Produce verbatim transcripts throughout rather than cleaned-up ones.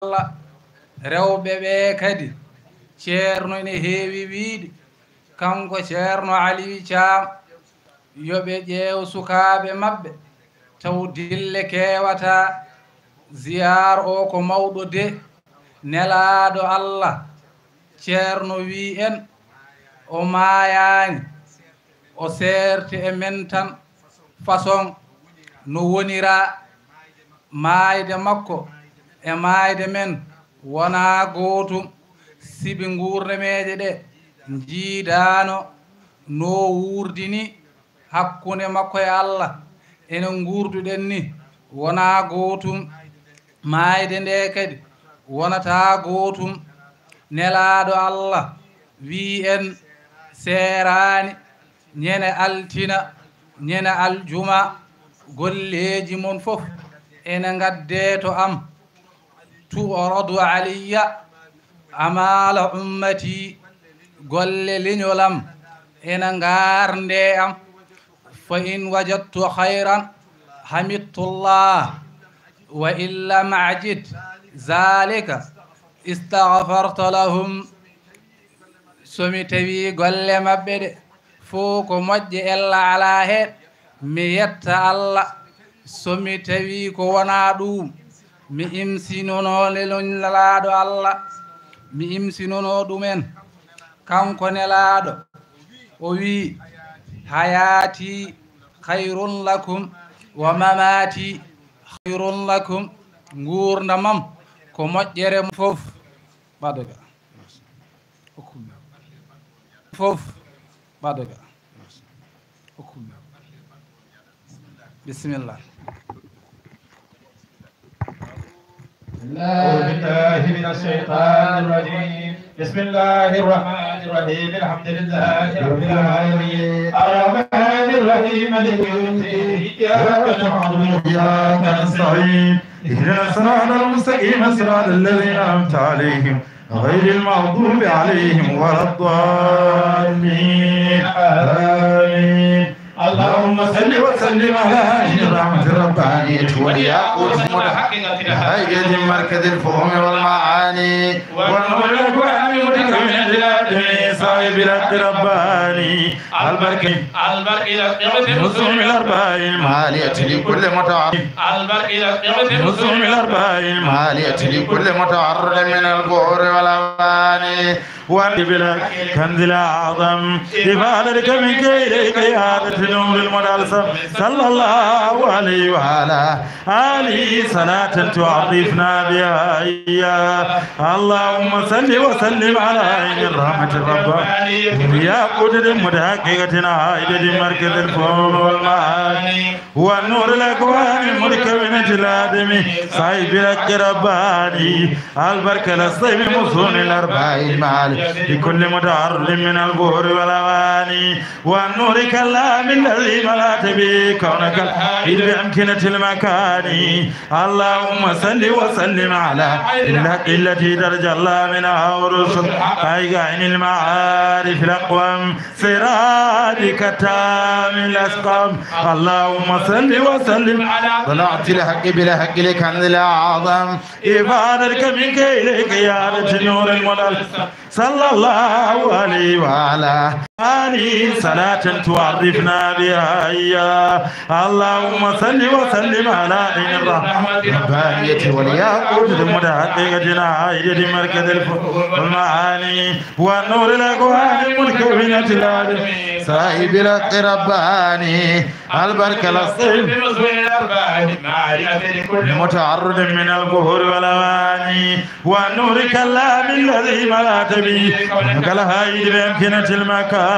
Allah. Rewɓe ɓee kadi, Ceerno ene heewi wiyde, kanko Ceerno Aliyu Caam, yo ɓe ƴeew sukaaɓe maɓɓe, taw dille keewataa. Ziyaar o ko mawɗo de, nelaaɗo Allah. Ceerno wii en, o maayaani, o seerte e men tan, façon no woniraa. Maayde makko e maayde men wonaa gootum, sibi nguurnameeje ɗe njiidaano no wuurdi ni hakkunde makko e Allah, enen nguurduɗen ni wonaa gootum, maayde nde kadi wonataa gootum. Nelaaɗo Allah wii en, seeraani, ñande altina, ñande aljuma, golleeji mon fof ene ngaddee to am. Tu'radu alayya amaala ummati, golle leñol am ene ngarndee am. Fa in wajadtu khayran hamidtullah, wa in lam ajid zalika istaghfartu lahum. So mi tawii golle maɓɓe ɗe fof ko moƴƴe, ella alaa heen, mi yetta Allah. So mi tawii ko wonaa ɗuum, mi imsinono lelon Nelaaɗo Allah, mi imsinono ɗumen. Kanko Nelaaɗo, o wii, hayaati khayrun lakum wa mamaati khayrun lakum. Nguurndam am ko moƴƴere mum fof. Ɓado ga. Fof. Ɓado ga. Bismillah. أعوذ بالله من الشيطان الرجيم. بسم الله الرحمن الرحيم. الحمد لله رب العالمين. الرحمن الرحيم. مالك يوم الدين. إياك نعبد وإياك نستعين. اهدنا الصراط المستقيم. صراط الذين أنعمت عليهم غير المغضوب عليهم ولا الضالين. آمين. اللهم صل وسلم على عين الرحمة الربانية والياقوت المتحققة بهيئة مركز الفهوم والمعاني والنور الأكوان المتكونة بذاته صاحب الحق الرباني البركة البركة نصوم الأرباع المالية لكل متعرض البركة نصوم الأرباع المالية لكل متعرض من البحور والأواني وبالحق كنز الأعظم إفادتك منك إليك إعادة نور المدلسم صلى الله عليه وعلى آله صلاة تعرفنا بها إياه. اللهم صل وسلم على عين الرحمة الربانية يا قدر متحققة عائدة مركز الفهوم والمعاني والنور الأكوان المتكونة الآدمي صاحب الحق رباني البركة الصيب مصون الأرباع المعالي لكل متعرض من البحور والأواني والنور كلام الذي ملأت به كونك الحائط بأمكنة المكان. اللهم صل وسلم على الحق التي ترجى الله منها ورسل أي عين المعارف الأقوام سراجك التام الأسقم. اللهم صل وسلم على طلعت الحق بالحق لكنز الأعظم إفادتك منك إليك يا رب نور المدلسم صلى الله عليه وعلى آله صلاة تعرفنا بها إياه. اللهم صل وسلم على عين الرحمة الربانية والياقوت المتحققة عائدة مركز الفهوم والمعاني والنور الأكوان المتكونة الآدمي صاحب الحق رباني البركة الأصيل بمصبيح الأرباع المعرفة لكل متعرض من البحور والأواني والنور كلام الذي ملأت به كونك الحائط بأمكنة المكان.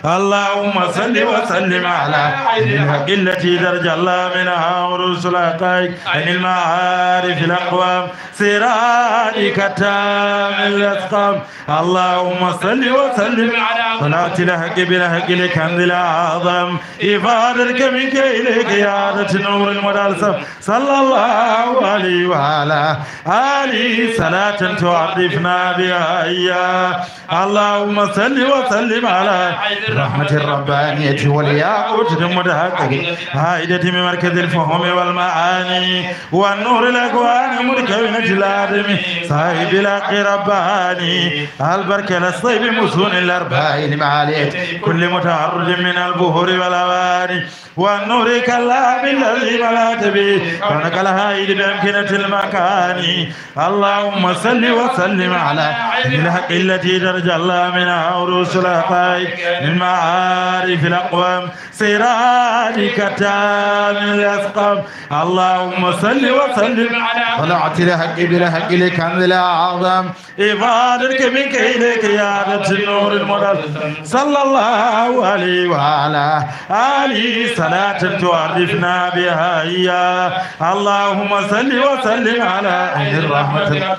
اللهم صل وسلم على عين الحق التي ترجى الله منها ورسل حقائق عين المعارف الأقوام سراجك التام الأسقم. اللهم صل وسلم على صلاة الحق بالحق لكنز الأعظم إفادتك منك إليك يا نور المدلسم، صلى الله عليه وعلى آله صلاة تعرفنا بها إياه. اللهم صل وسلم على الرحمة الربانية والياقوت المتحقق، عائدة من مركز الفهم والمعاني والنور الأكوان متكونة الآدم، صاحب الحق رباني، البركة الصيب مزون الأرباع المعالية، كل متعرض من البحور والأواني، والنور كاللهب الذي ملأت به كونك الحائط بأمكنة المكان. اللهم صل وسلم على عين الحق التي تتجلى منها عروش الحقائق من معارف الأقوام، سراجك التام الأسقم. اللهم صل وسلم على طلعة الحق بالحق لكنز الأعظم، إفادتك منك إليك يا ذا النور المدلسم، صلى الله عليه وعلى آله صلاة تعرفنا بها إياه. اللهم صل وسلم على عين الرحمة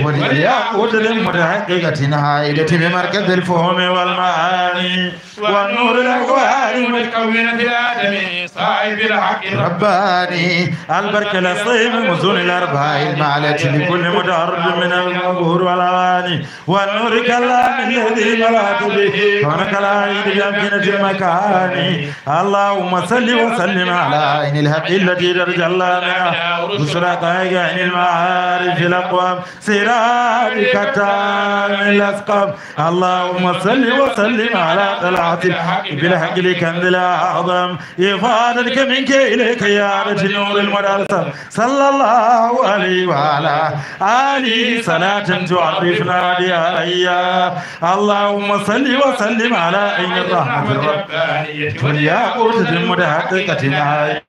والياقوت المتحققة عائدة بمركز الفهم والمعاني والنور الأكوان المتكونة الآدمي صاحب الحق رباني، البركة الصيب مزون الأرباع المعالية لكل متعرض من القبور والأواني، والنور كاللهب الذي ملأت به كونك الحائط بأمكنة المكان. اللهم صل وسلم على عين الحق التي تتجلى منها عروش الحقائق عين المعارف الأقوام، سراجك التام الأسقم. اللهم صل وسلم على طلعة الحق بالحق لكنز الأعظم، إفادتك منك إليك يا ذا النور المدلسم، صلى الله عليه وعلى آله صلاة تعرفنا بها إياه. اللهم صل وسلم على عين الرحمة الربانية والياقوتة المتحققة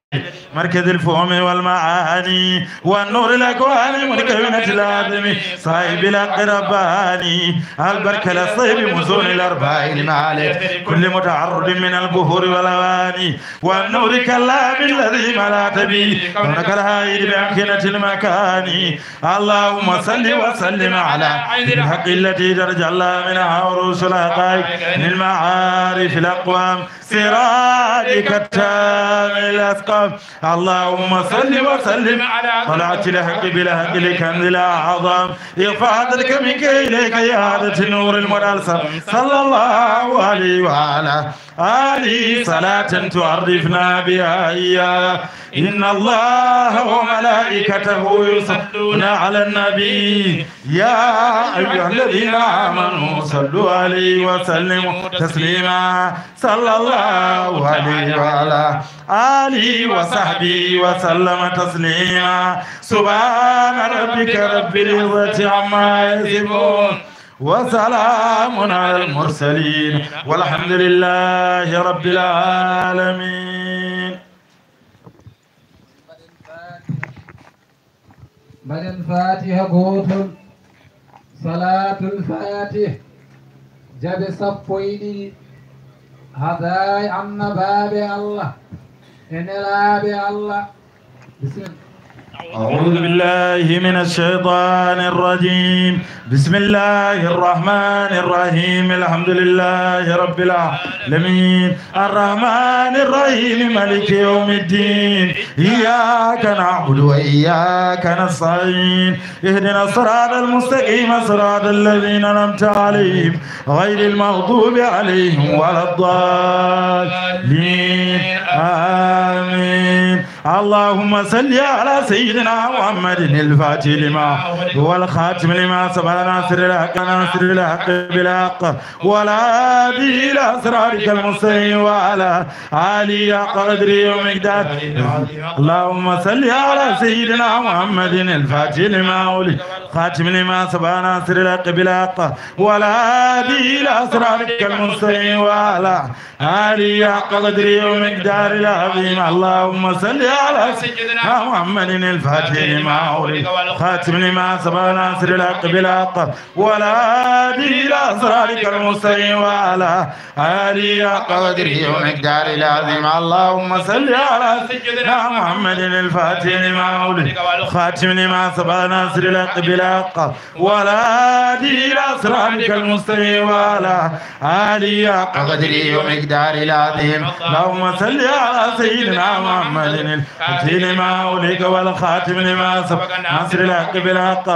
مركز الفهم والمعاني والنور الأكوان متكونة الآدمي صاحب الحق رباني، البركة الصيب مزون الأرباع المعالية كل متعرض من البحور والأواني، والنور كاللهب الذي ملأت به كونك الحائط بأمكنة المكان. اللهم صل وسلم على عين الحق التي تتجلى منها عروش الحقائق من معارف الأقوام، سراجك التام الأسقم. اللهم صل وسلم على طلعة الحق بالحق لكنز الأعظم، إفادتك منك إليك يا ذا النور المدلسم، صلى الله عليه وعلى آله صلاة تعرفنا بها إياه. إن الله وملائكته يصلون على النبي، يا أيها الذين آمنوا صلوا عليه وسلموا تسليما، صلى الله عليه وعلى آله وصحبه وسلم تسليما. سبحان ربك رب العزة عما يصفون، وسلام على المرسلين، والحمد لله رب العالمين. Mbaɗen Faatiha gootol, Salaatul Faatih, jaɓe sappo e ɗiɗi, hadaaya annabaaɓe Allah e nelaaɓe Allah. Bismillah. أعوذ بالله من الشيطان الرجيم. بسم الله الرحمن الرحيم. الحمد لله رب العالمين. الرحمن الرحيم. مالك يوم الدين. إياك نعبد وإياك نستعين. اهدنا الصراط المستقيم. صراط الذين أنعمت عليهم غير المغضوب عليهم ولا الضالين. آمين. اللهم صل على سيدنا محمد الفاتح لما والخاتم لما سبق ناصر الحق، ناصر الحق بالحق، والهادي إلى صراطك المستقيم وعلى آله حق قدره ومقداره. اللهم صل على سيدنا محمد الفاتح لما أغلق، خاتم لما سبق ناصر الحق بالحق، والهادي إلى صراطك المستقيم وعلى آله حق قدره ومقداره العظيم. اللهم صل على سيدنا محمد الفاتح الفاتح لما أغلق والخاتم لما سبق ناصر الحق بالحق والهادي إلى صراطك المستقيم وعلى آله حق قدره ومقداره العظيم. اللهم صل على سيدنا محمد الفاتح لما أغلق والخاتم لما سبق ناصر الحق بالحق والهادي إلى صراطك المستقيم وعلى آله حق قدره ومقداره العظيم. اللهم صل على سيدنا محمد الفاتح لما أغلق والخاتم لما سبق ناصر الحق بالحق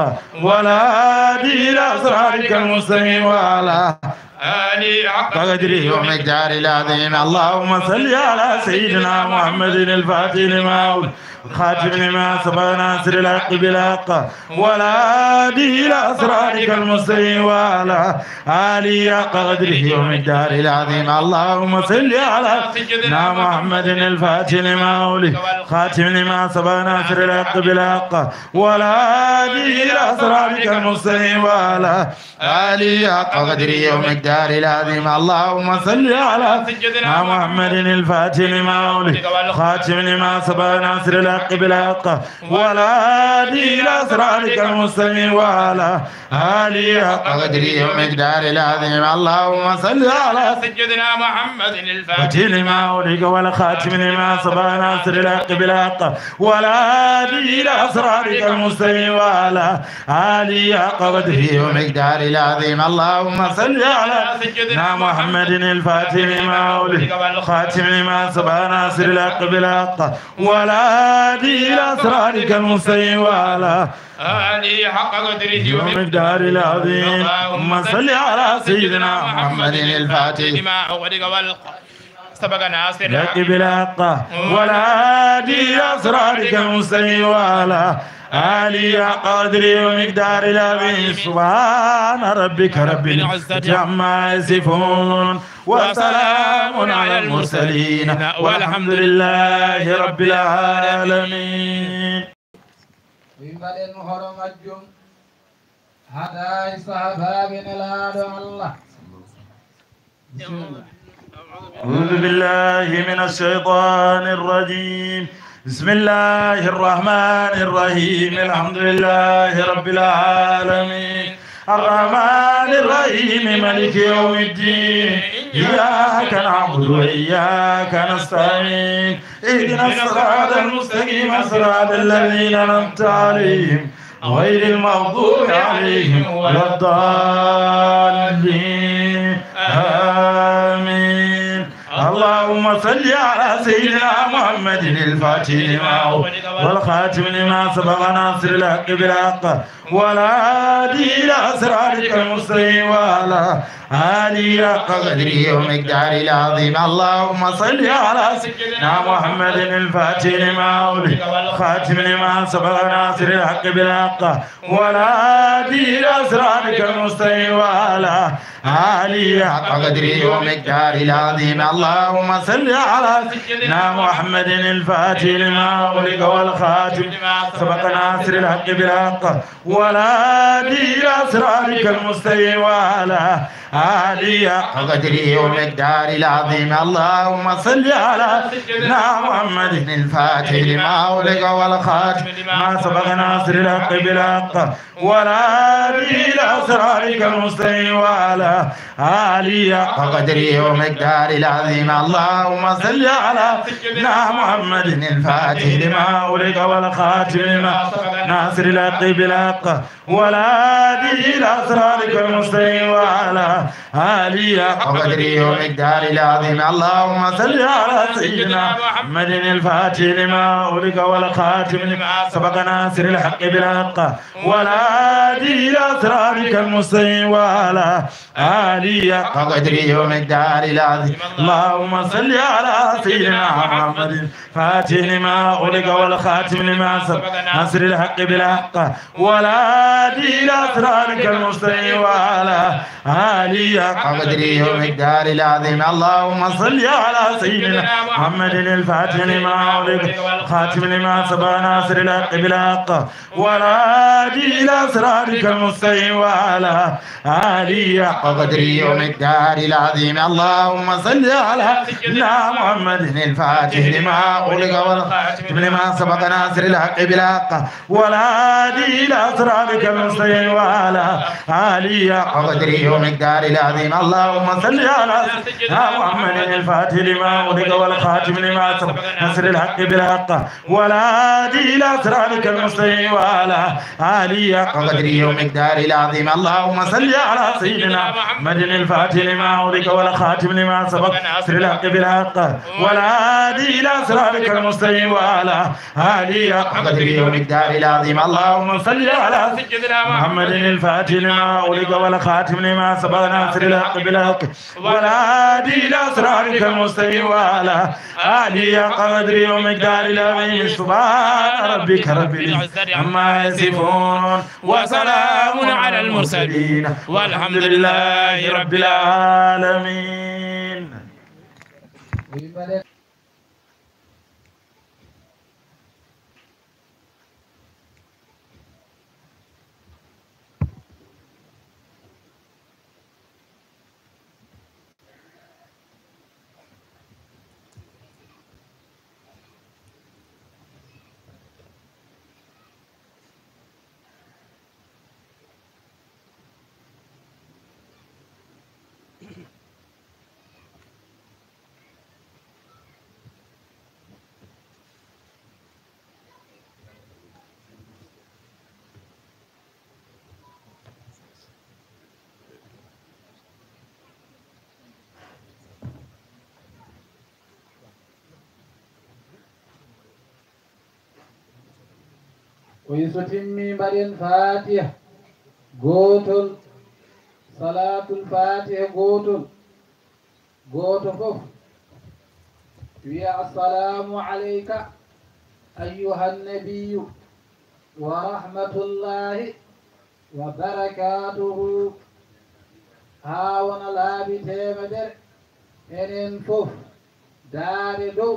والهادي إلى صراطك المستقيم وعلى آله حق قدره ومقداره العظيم. اللهم صل على سيدنا محمد الفاتح لما أغلق والخاتم لما سبق ناصر الحق بالحق والهادي إلى صراطك المستقيم وعلى آله حق قدره ومقداره العظيم. اللهم صل على سيدنا محمد الفاتح لما أغلق والخاتم لما سبق ناصر الحق بالحق والهادي إلى صراطك المستقيم وعلى آله حق قدره ومقداره العظيم. اللهم صل على سيدنا محمد الفاتح لما أغلق والخاتم لما سبق ناصر الحق بالحق والهادي إلى صراطك المستقيم وعلى آله حق قدره ومقداره العظيم. اللهم صل على سيدنا محمد الفاتح لما أغلق والخاتم لما سبق ناصر الحق بالحق والهادي إلى صراطك المستقيم وعلى آله حق قدره ومقداره العظيم. اللهم صل على سيدنا محمد الفاتح لما أغلق والخاتم لما سبق ناصر الحق بالحق والهادي إلى صراطك المستقيم وعلى آله حق قدره ومقداره العظيم. اللهم صل على سيدنا محمد الفاتح لما أغلق والخاتم سبق ناصر الحق بالحق والهادي إلى صراطك المستقيم وعلى آله حق قدره ومقداره العظيم. سبحان ربك رب العزة عما يصفون وسلام على المرسلين والحمد لله رب العالمين. Min mbaɗen hono majjum. Haɗa e sahabaaɓe Nelaaɗo Allah. أعوذ بالله من الشيطان الرجيم. بسم الله الرحمن الرحيم. الحمد لله رب العالمين. الرحمن الرحيم. مالك يوم الدين. إياك نعبد وإياك نستعين. اهدنا الصراط المستقيم، صراط الذين أنعمت عليهم، غير المغضوب عليهم ولا الضالين. آمين. اللهم صل على سيدنا محمد الفاتح لما أغلق والخاتم لما سبق ناصر الحق بالحق والهادي إلى صراطك المستقيم وعلى آله حق قدره ومقداره العظيم. اللهم صل على سيدنا محمد الفاتح لما أغلق والخاتم لما سبق ناصر الحق بالحق والهادي إلى صراطك المستقيم وعلى آله حق قدره ومقداره العظيم. اللهم صل على سيدنا محمد الفاتح لما أغلق والخاتم لما سبق ناصر الحق بالحق والهادي إلى صراطك المستقيم وعلى آله حق قدره ومقداره العظيم. اللهم صل على سيدنا محمد الفاتح لما أغلق والخاتم لما سبق ناصر الحق بالحق والهادي إلى صراطك المستقيم وعلى آله حق قدره ومقداره العظيم. اللهم صل على سيدنا محمد الفاتح لما أغلق والخاتم لما سبق ناصر الحق بالحق والهادي إلى صراطك المستقيم وعلى آله حق قدره ومقداره العظيم. اللهم صل على سيدنا محمد الفاتح لما أغلق والخاتم لما سبق ناصر الحق بالحق والهادي إلى صراطك المستقيم وعلى آله حق قدره ومقداره العظيم. اللهم صل على سيدنا محمد الفاتح لما أغلق والخاتم لما سبق ناصر الحق بالحق والهادي إلى صراطك المستقيم وعلى آله حق قدره ومقداره العظيم. اللهم صل على سيدنا محمد الفاتح لما أغلق والخاتم لما سبق ناصر الحق بالحق والهادي إلى صراطك المستقيم وعلى آله حق وقدره ومقداره العظيم. اللهم صل على سيدنا محمد الفاتح لما أغلق والخاتم لما سبق ناصر الحق بالحق والهادي إلى صراطك المستقيم وعلى آله حق قدره ومقداره العظيم. اللهم صل على سيدنا محمد الفاتح لما أغلق والخاتم لما سبق ناصر الحق بالحق والهادي إلى صراطك المستقيم وعلى آله حق قدره ومقداره العظيم. اللهم صل على سيدنا محمد الفاتح لما أغلق والخاتم لما سبق ناصر الحق بالحق والهادي إلى صراطك المستقيم وعلى آله حق قدره ومقداره العظيم. اللهم صل على سيدنا محمد الفاتح لما أغلق والخاتم لما سبق ناصر الحق بالحق والهادي إلى صراطك المستقيم وعلى آله حق قدره ومقداره العظيم. سبحان ربك رب العزة عما يصفون وسلام على المرسلين والحمد لله رب العالمين. O yi so timmi mbaɗen Fatiha gootol, Salatul Fatiha gootol, gooto fof wiya: "Assalamu alayka ayyuhan nabiyyu wa rahmatullahi wa barakatuhu." Haa wona laabi teemedere, enen fof daaɗe dow,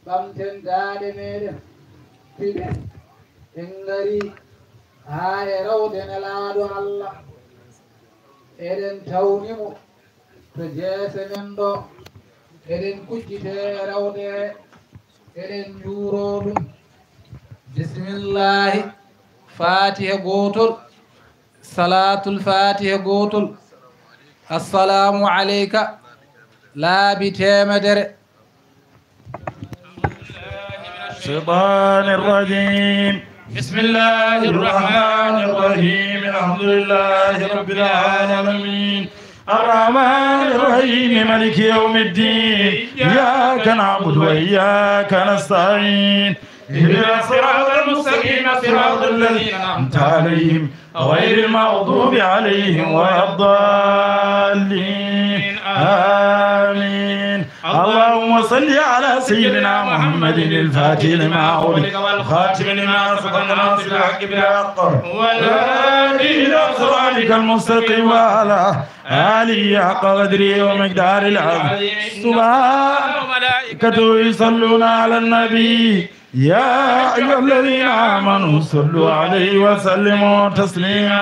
ɓamten daaɗe meɗen, piɗen. En ngari haa e rawde Nelaaɗo Allah. Eɗen tawni mo to jeese men ɗo. Eɗen kuccite e rawde, eɗen njuuro ɗum. Bismillahi. Fatiha gootol, Salatul Fatiha gootol. Assalamu alayka, laabi teemedere. الشيطان الرجيم. بسم الله الرحمن الرحيم. الحمد لله رب العالمين. الرحمن الرحيم. مالك يوم الدين. إياك نعبد وإياك نستعين. اهدنا الصراط المستقيم. صراط الذين أنعمت عليهم غير المغضوب عليهم ولا الضالين. آمين. اللهم صل على سيدنا محمد الفاتح لما أغلق والخاتم لما سبق ناصر الحق بالحق والهادي إلى صراطك المستقيم وعلى آله حق قدره ومقداره العظيم. سبحان ملائكته يصلون على النبي. يا أيها الذين آمنوا صلوا عليه وسلموا تسليما.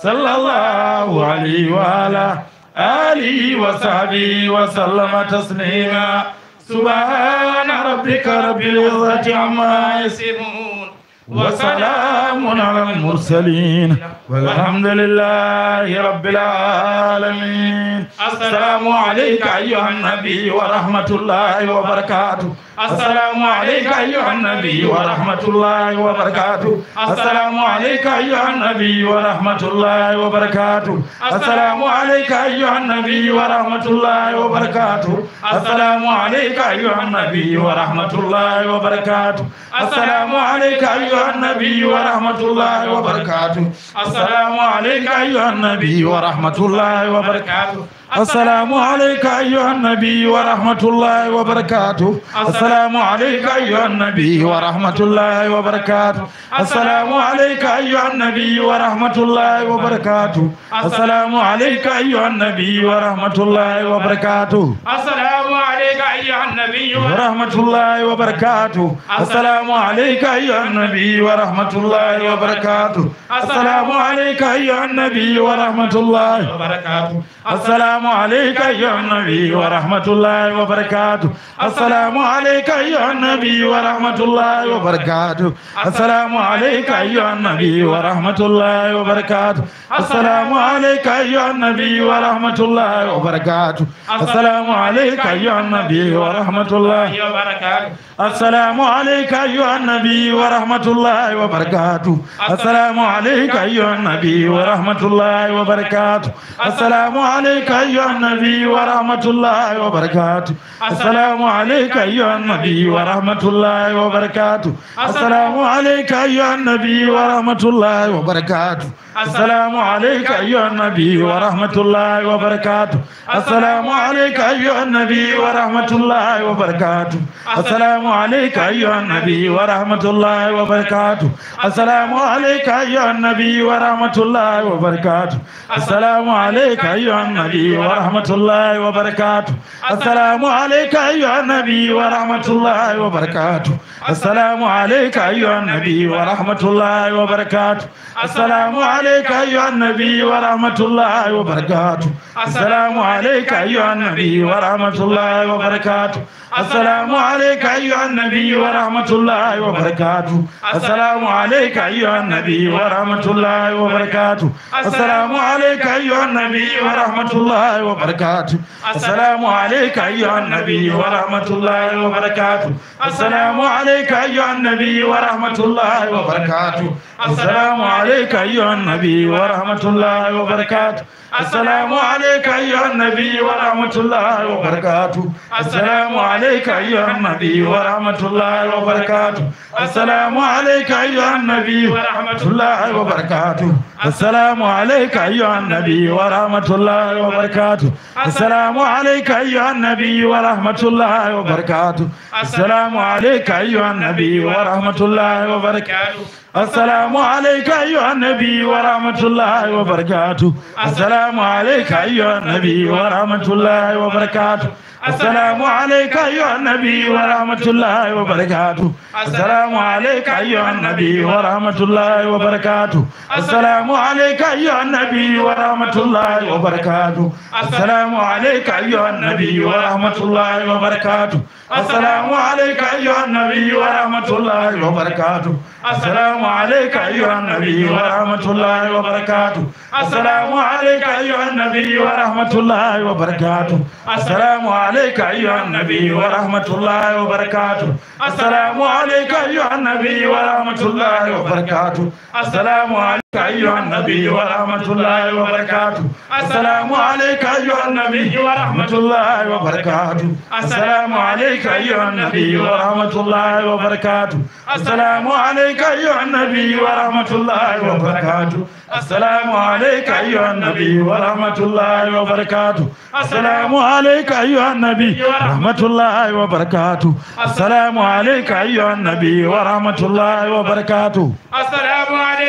صلى الله عليه وعلى آله وصحبه وسلم تسليما. سبحان ربك رب العزة عما يصفون. وسلام على المرسلين. والحمد لله رب العالمين. السلام عليك أيها النبي ورحمة الله وبركاته. السلام عليك أيها النبي ورحمة الله وبركاته. السلام عليك أيها النبي ورحمة الله وبركاته. السلام عليك أيها النبي ورحمة الله وبركاته. السلام عليك أيها النبي ورحمة الله وبركاته. السلام عليك أيها النبي ورحمة الله وبركاته. السلام عليك أيها النبي ورحمة الله وبركاته. السلام عليك أيها النبي ورحمة الله وبركاته. السلام عليك أيها النبي ورحمة الله وبركاته. السلام عليك أيها النبي ورحمة الله وبركاته. السلام عليك أيها النبي ورحمة الله وبركاته. السلام عليك عليك أيها النبي ورحمة الله وبركاته. السلام عليك أيها النبي ورحمة الله وبركاته. السلام عليك أيها النبي ورحمة الله وبركاته. السلام عليك أيها النبي ورحمة الله وبركاته. السلام عليك أيها النبي ورحمة الله وبركاته. السلام عليك أيها النبي ورحمة الله وبركاته. السلام عليك أيها النبي ورحمة الله وبركاته. السلام عليك أيها النبي ورحمة الله وبركاته. السلام عليك أيها النبي ورحمة الله وبركاته. السلام عليك أيها النبي ورحمة الله وبركاته. السلام عليك أيها النبي ورحمة الله وبركاته. السلام عليك أيها النبي ورحمة الله وبركاته. السلام عليك أيها النبي ورحمة الله وبركاته. السلام عليك أيها النبي ورحمة الله وبركاته. السلام عليك أيها النبي ورحمة الله وبركاته. السلام عليك أيها النبي ورحمة الله وبركاته. السلام عليك أيها النبي ورحمة الله وبركاته. السلام عليك أيها النبي ورحمة الله وبركاته. السلام عليك أيها النبي ورحمة الله وبركاته. السلام عليك أيها النبي ورحمة الله وبركاته. السلام عليك أيها النبي ورحمة الله وبركاته. السلام عليك أيها النبي ورحمة الله وبركاته. السلام عليك أيها النبي ورحمة الله وبركاته. السلام عليك أيها النبي ورحمة الله وبركاته. السلام عليك أيها النبي ورحمة الله وبركاته. السلام عليك أيها النبي ورحمة الله وبركاته. السلام عليك أيها النبي ورحمة الله وبركاته. السلام عليك أيها النبي ورحمة الله وبركاته. السلام عليك أيها النبي ورحمة الله وبركاته. السلام عليك أيها النبي ورحمة الله وبركاته. السلام عليك أيها النبي ورحمة الله وبركاته. السلام عليك أيها النبي ورحمة الله وبركاته. السلام عليك أيها النبي ورحمة الله وبركاته. السلام عليك أيها النبي ورحمة الله وبركاته. السلام عليك أيها النبي ورحمة الله وبركاته. السلام عليك أيها النبي ورحمة الله وبركاته. السلام عليك أيها النبي ورحمة الله وبركاته. السلام عليك أيها النبي ورحمة الله وبركاته. السلام عليك أيها النبي ورحمة الله وبركاته. السلام عليك أيها النبي ورحمة الله وبركاته. السلام عليك أيها النبي ورحمة الله وبركاته. السلام عليك أيها النبي ورحمة الله وبركاته. السلام عليك أيها النبي ورحمة الله وبركاته. السلام عليك أيها النبي ورحمة الله وبركاته. السلام عليك أيها النبي ورحمة الله وبركاته. السلام عليك أيها النبي ورحمة الله وبركاته. السلام عليك أيها النبي ورحمة الله وبركاته. السلام عليك أيها النبي ورحمة الله وبركاته. السلام عليك أيها النبي ورحمة الله وبركاته. السلام عليك أيها النبي ورحمة الله وبركاته. السلام عليك أيها النبي ورحمة الله وبركاته. السلام عليك أيها النبي ورحمة الله وبركاته. السلام عليك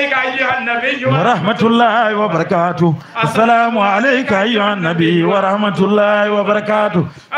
أيها النبي ورحمة الله وبركاته. السلام عليك أيها النبي ورحمة الله وبركاته. السلام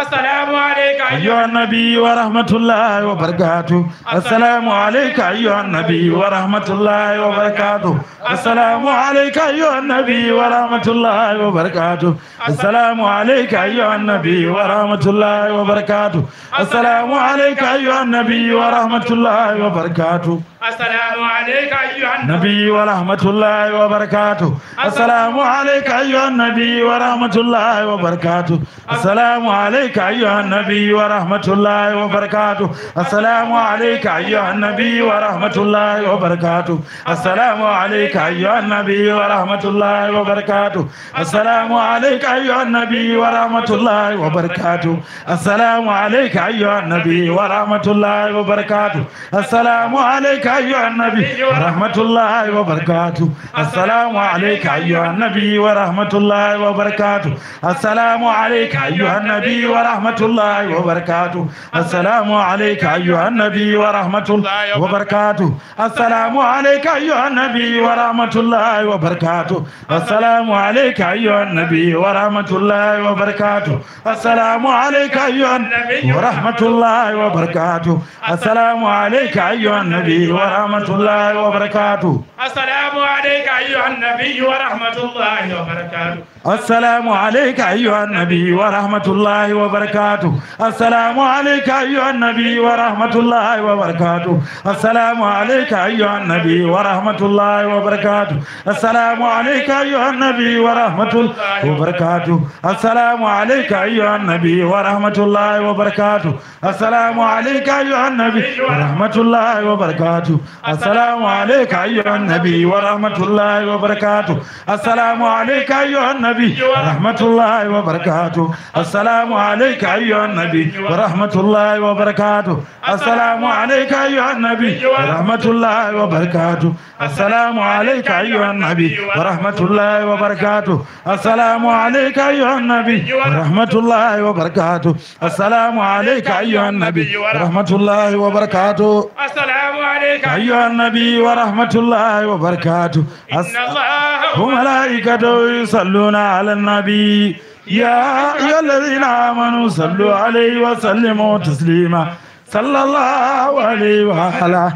عليك أيها النبي ورحمة الله وبركاته. السلام عليك أيها النبي ورحمة الله وبركاته. السلام عليك أيها النبي ورحمة الله وبركاته. السلام عليك أيها النبي ورحمة الله وبركاته. السلام عليك أيها النبي ورحمة الله وبركاته. السلام عليك أيها النبي ورحمة الله وبركاته. السلام عليك أيها النبي ورحمة الله وبركاته. السلام عليك أيها النبي ورحمة الله وبركاته. السلام عليك أيها النبي ورحمة الله وبركاته. السلام عليك أيها النبي ورحمة الله وبركاته. السلام عليك أيها النبي ورحمة الله وبركاته. السلام عليك أيها النبي ورحمة الله وبركاته. السلام عليك أيها النبي ورحمة الله وبركاته. السلام عليك أيها النبي ورحمة الله وبركاته. السلام عليك أيها النبي ورحمة الله وبركاته. السلام عليك أيها النبي ورحمة الله وبركاته. السلام عليك أيها النبي ورحمة الله وبركاته. السلام عليك أيها النبي ورحمة الله وبركاته. السلام عليك أيها النبي ورحمة الله وبركاته. السلام عليك أيها النبي ورحمة الله وبركاته. السلام عليك أيها النبي ورحمة الله وبركاته. السلام عليك أيها النبي ورحمة الله وبركاته. السلام عليك أيها النبي ورحمة الله وبركاته. السلام عليك أيها النبي ورحمة الله وبركاته. السلام عليك أيها النبي ورحمة الله وبركاته. السلام عليك أيها النبي ورحمة الله وبركاته. السلام عليك أيها النبي ورحمة الله وبركاته. السلام عليك أيها النبي ورحمة الله وبركاته. السلام عليك أيها النبي ورحمة الله وبركاته. السلام عليك أيها النبي ورحمة الله وبركاته. السلام عليك أيها النبي ورحمة الله وبركاته. السلام عليك أيها النبي ورحمة الله وبركاته. السلام عليك أيها النبي ورحمة الله وبركاته. السلام عليك أيها النبي ورحمة الله وبركاته. السلام عليك أيها النبي ورحمة الله وبركاته. إن الله وملائكته يصلون على النبي. يا أيها الذين آمنوا صلوا عليه وسلموا تسليما. صلى الله عليه وعلى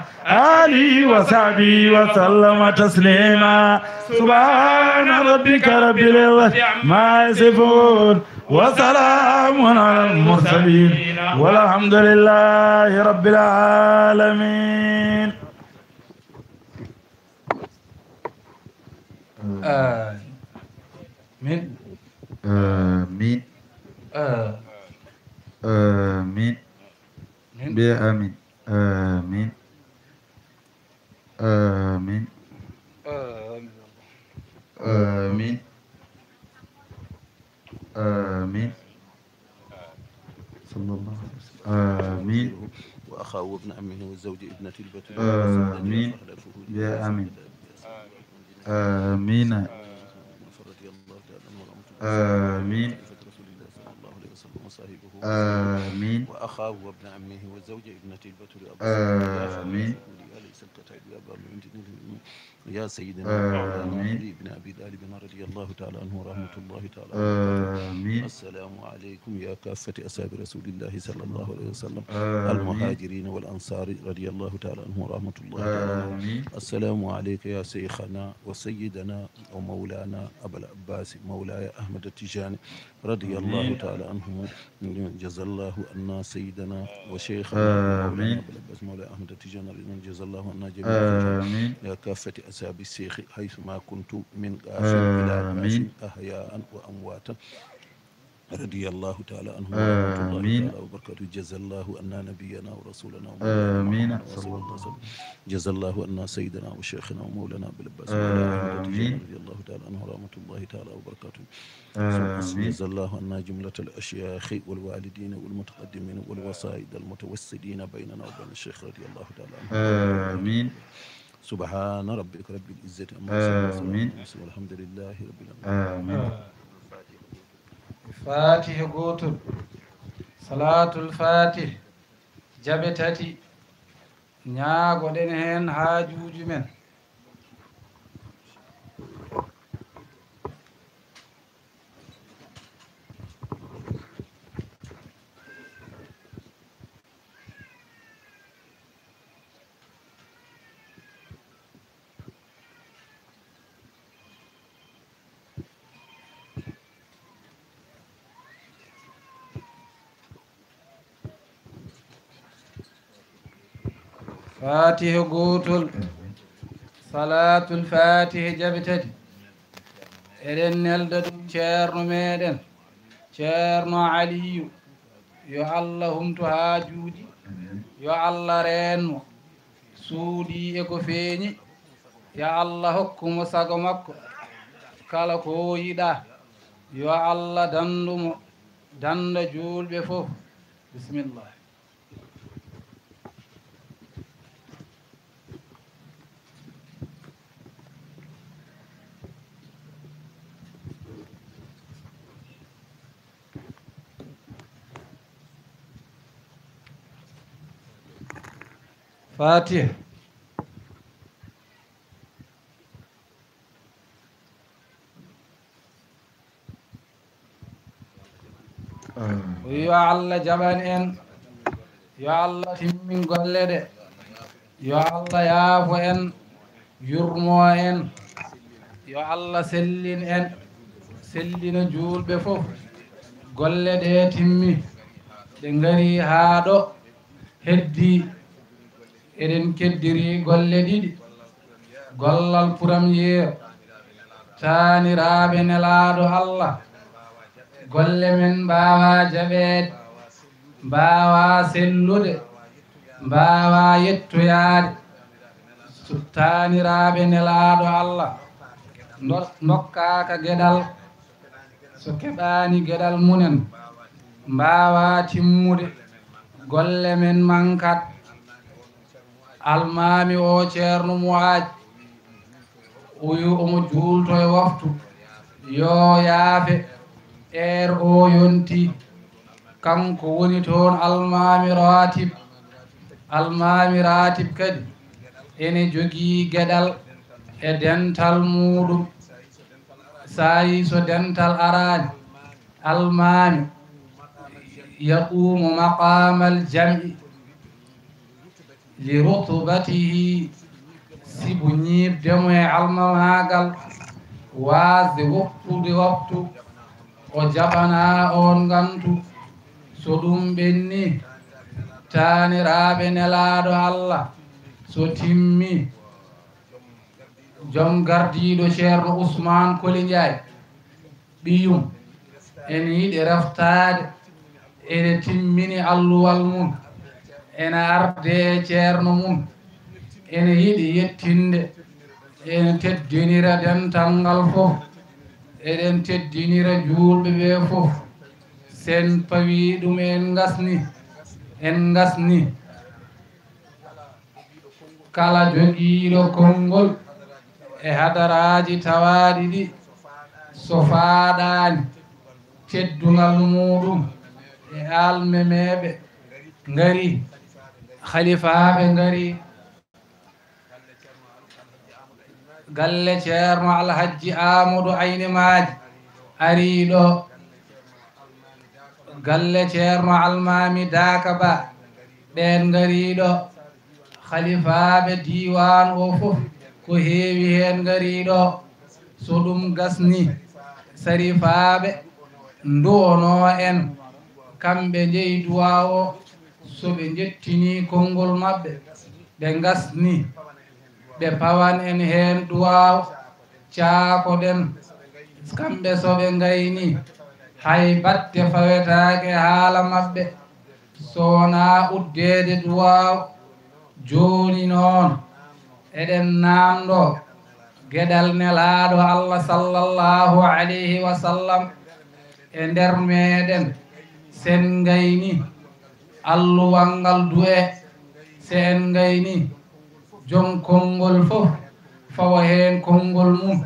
آله وصحبه وسلم تسليما. سبحان ربك رب العزة عما يصفون. وسلام على المرسلين. والحمد لله رب العالمين. آمين. آمين. آ-، آمين. مين؟ Mbiye amin. Amin. Amin. Amin. Amin. Amin. صلى الله عليه وسلم. آمين. وأخاه وابن عمه وزوج ابنة البتول. آمين. يا آمين. آمين. رضي الله تعالى عنه ورحمة الله. آمين. خليفة رسول الله صلى الله عليه وسلم وصاحبه. آمين. وأخاه وابن عمه وزوج ابنة البتول. آمين. ليس الكتائب يا بار العند يا سيدنا مولانا علي بن أبي طالب رضي الله تعالى عنه ورحمة الله تعالى وبركاته. آمين. السلام عليكم يا كافة أصحاب رسول الله صلى الله عليه وسلم. آمين. المهاجرين والأنصار رضي الله تعالى عنه ورحمة الله تعالى عنه. آمين. السلام عليك يا شيخنا وسيدنا ومولانا أبا العباس مولاي أحمد التجاني رضي الله تعالى عنه. جزى الله عنا سيدنا وشيخنا ومولانا أبا العباس مولاي أحمد التجاني رضي الله، جزى الله عنا جميعا. آمين. يا كافة أصحاب الشيخ حيثما كنتم من قاصر إلى عباس أحياء وأمواتا. رضي الله تعالى عنه ورحمة الله تعالى وبركاته. جزى الله عنا نبينا ورسولنا ومولانا محمد صلى الله عليه وسلم. جزى الله عنا سيدنا وشيخنا ومولانا أبا العباس مولاي أحمد التجاني رضي الله تعالى عنه ورحمة الله تعالى وبركاته. آمين. جزى الله عنا جملة الأشياخ والوالدين والمتقدمين والوسائد المتوسدين بيننا وبين الشيخ رضي الله تعالى عنه. آمين. سبحان ربك رب العزة عما يصفون. آمين. والحمد لله رب العالمين. آمين. Faatiha gootol, Salaatul Faatih jaɓe tati, ñaagoɗen heen haajuuji men. Faatiha gootol, Salaatul Faatiha jaɓe tati. Eɗen nelda ɗum Ceerno meeɗen, Ceerno Aliyu, yo Allah humtu haajuuji, yo Allah reen mo, suuɗii e ko feeñi, yo Allah hokku mo sago makko, kala ko o yiɗaa, yo Allah danndu mo, dannda juulɓe fof. Bisimilla. Fatiha. Yo Allah jaɓan en, yo Allah timmin golle ɗe, yo Allah yaafo en, yurmo en, yo Allah sellin en, sellina juulɓe fof. Golle ɗe timmi, ɗe ngari haa ɗo heddi. Eɗen keddiri golle ɗiɗi. Gollal premier, taaniraaɓe Nelaaɗo Allah, golle men mbaawaa jaɓeede, mbaawaa sellude, mbaawaa yettoyaade. So taaniraaɓe Nelaaɗo Allah ndo-, ndokkaaka geɗal, so keɓaani geɗal mumen, mbaawaa timmude, golle men mankat. Almaami o Ceerno Mu'aaj, o wi omo juulto e waftu, yo yaafe, heure o yonti, kanko woni toon almaami raatib. Almaami raatib kadi ene jogii geɗal e dental muuɗum. Saayi so dental araani, almaami yaquumu maqaamal jam'i li rutbatihi, sibu ñiiɓde mo e almamaagal, waasde woppude waftu, o jaɓana oon ngantu. So ɗum ɓenni, taaniraaɓe Nelaaɗo Allah, so timmi, joom gardiiɗo Ceerno Usmaan Koli Njaay, ɓiyum, ene yiɗi reftaade, ene timmini alluwal mum, ene arde e ceerno mum, ene yiɗi yettinde, ene teddinira dental ngal fof, eɗen teddinira juulɓe ɓe fof. Sen pawi ɗum en ngasni, en ngasni. Kala jogiiɗo konngol e hadaraaji tawaaɗi ɗi, so faaɗaani teddungal muuɗum e almemeeɓe ngari, halifaaɓe ngari, galle Ceerno Alhajji Aamadu Ayni Maaji arii ɗo, galle Ceerno Almaami Daaka Ba, ɓeen ngarii ɗo, halifaaɓe diiwaan o fof ko heewi heen ngarii ɗo. So ɗum gasni, sarifaaɓe nduwonoo en, kamɓe njeyi duwaaw o. So ɓe njettinii konngol maɓɓe, ɓe ngasni, ɓe pawan en heen duwaaw, caakoɗen, kamɓe so ɓe ngayni, hay batte fawetaake haala maɓɓe, so wonaa uddeede duwaaw. Jooni noon, eɗen naamndoo geɗal Nelaaɗo Allah, sallallahu alayhi wa sallam, e nder meeɗen, sen ngayni alluwal ngal du'e, se en ngayni joom konngol fof fawa heen konngol mum,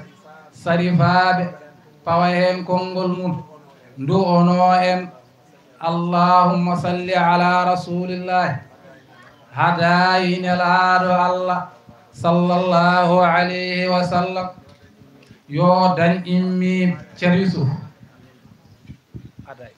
sarifaaɓe pawa heen konngol mum, ndu'onoo en. Allahumma salli ala rasulillahi. Hadaayi Nelaaɗo Allah, sallallahu alayhi wa sallam. Yo dañ immi Ceerno Yusuf. Hadaayi.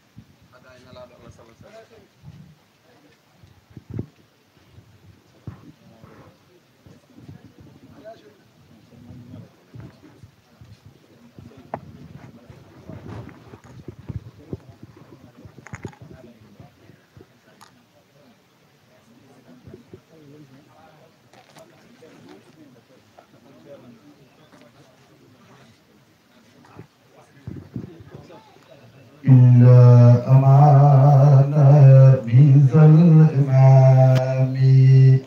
إلا أمانا من ذا الإمام،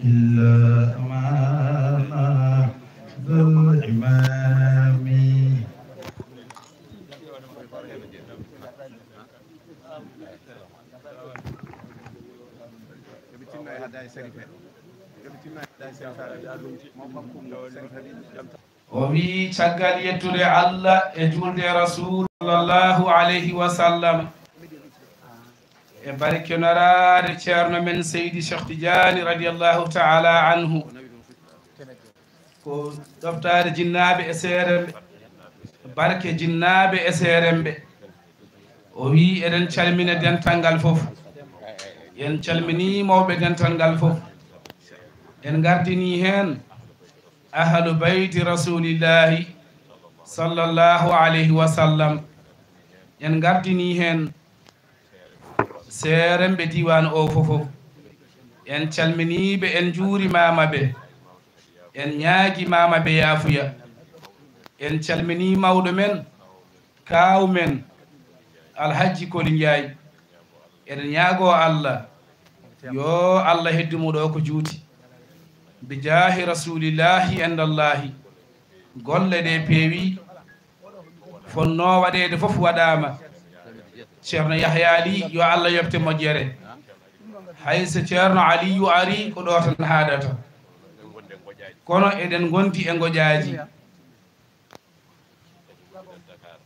إلا أمانا ذا الإمام. O wii, caggal yettude Allah e julde e Rasuul, sallallahu alayhi wa sallam, E barke noraade ceerno men Seydi Cheikh Tidiane radiyallahu ta'ala anhu. Ko ɗoftaade jinnaaɓe e seeremɓe, barke jinnaaɓe e seeremɓe. O wii eɗen calmina dental ngal fof. En calminii mawɓe dental ngal fof. En ngardinii heen ahlu bayti Rasulillahi sallallahu alayhi wa sallam. En ngardinii heen seeremɓe diiwaan o fof. En calminii ɓe, en njuurimaama ɓe. En ñaagimaama ɓe yaafuya. En calminii mawɗo men, kaaw men, Alhajji Koli Njaay. Eɗen ñaagoo Allah, yo Allah heddu mo ɗo ko juuti. Bi jaahi Rasulillahi indallahi. Golle ɗe peewi, fonnoo waɗeede fof waɗaama. Ceerno Yahya Ly, yo Allah yoɓte moƴƴere. Hay so Ceerno Aliyu ari, ko ɗo tan haadata. Kono eɗen ngondi e ngoƴaaji.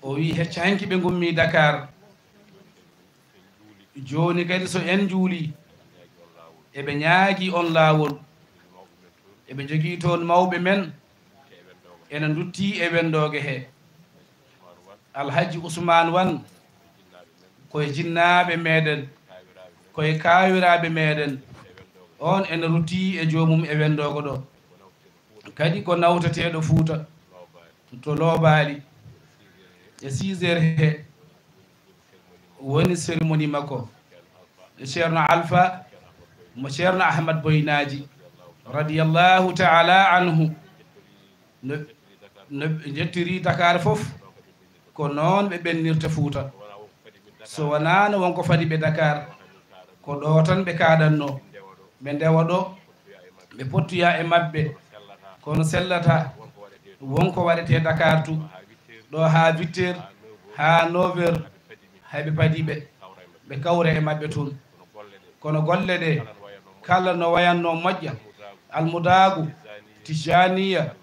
O wii hecco hanki ɓe ngummi Dakar. Jooni kadi so en njuuli, eɓe ñaagi on laawol. Eɓe njogii toon mawɓe men, ena nduttii e wenndooge he. Alhaji Usmaan Wan, koye jinnaaɓe meeɗen, koye kaawiraaɓe meeɗen, oon ena ruttii e joomum e wenndoogo ɗo. Kadi ko nawteteeɗo Fuuta, to Loobaali, e six heures he woni cérémonie makko. E Ceerno Alfa mo Ceerno Ahmad Boynaaji, radiyallahu ta'ala anhu, no, no ɓe njettirii Dakar fof, ko noon ɓe ɓennirta Fuuta. So wonaano won ko fadi ɓe Dakar, ko ɗo tan ɓe kaaɗannoo, ɓe ndewa ɗo, ɓe pottoya e maɓɓe, kono sellata. Won ko waɗetee Dakar tu, ɗo haa huit heures, haa neuf heures, hay ɓe padi ɓe, ɓe kawra e maɓɓe toon. Kono golle ɗe, kala no wayatnoo moƴƴa, almudaagu, tijaniya,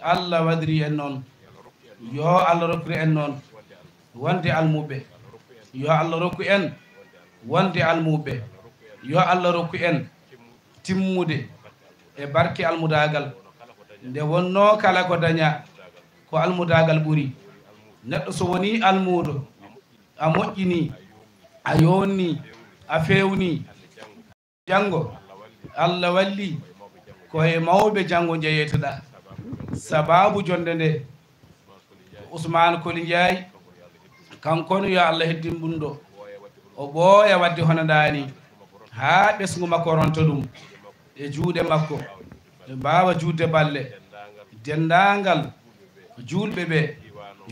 Allah waɗiri en noon. Yo Allah rokku en noon wonde almuɓɓe. Yo Allah rokku en wonde almuɓɓe. Yo Allah rokku en timmude e barke almudaagal. Nde wonnoo kala ko dañaa, ko almudaagal ɓuri. Neɗɗo so wonii almuudo, a moƴƴinii, a yoonnii, a feewnii. Janngo, Allah walli ko e mawɓe janngo njeyeteɗaa. Sabaabu jonnde nde, Ousmane Koli Ndiaye, kanko ne, yo Allah heddin ɗum ɗo. O ɓooya waɗde hono ndaa nii, haa ɓesngu makko ronta ɗum e juuɗe makko, ɓe mbaawa juutde balle. Denndaangal juulɓe ɓe,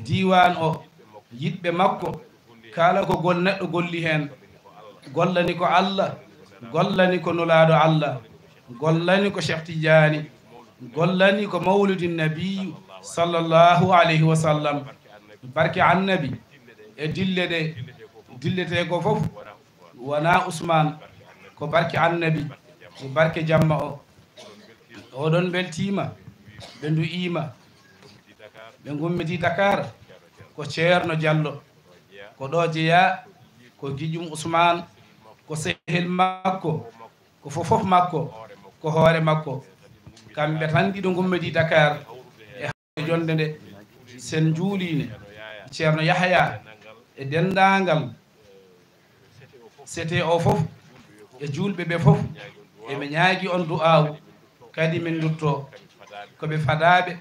diiwaan o, yiɗɓe makko, kala ko gol neɗɗo golli heen, gollani ko Allah, gollani ko Nulaaɗo Allah, gollani ko Cheikh Tidiane, gollani ko Mawlidin Nabi sallallahu alayhi wa sallam. Barke Annabi e dille ɗe dilletee ko fof, wonaa Ousmane, ko barke Annabi, ko barke jamma o. Oɗon mbeltiima, ɓe ndu'iima, ɓe ngummiti Dakar, ko Ceerno Diallo, ko ɗo jeyaa, ko giƴum Ousmane, ko sehil makko, ko fof fof makko, ko hoore makko. Kamɓe tan ɗiɗo ngummiti Dakar e hawre jonnde nde, sen njuuliine Ceerno Yahaya e denndaangal C T O fof e juulɓe ɓe fof, eɓe ñaagi on du'aawu, kadi min nduttoo. Ko ɓe fadaaɓe,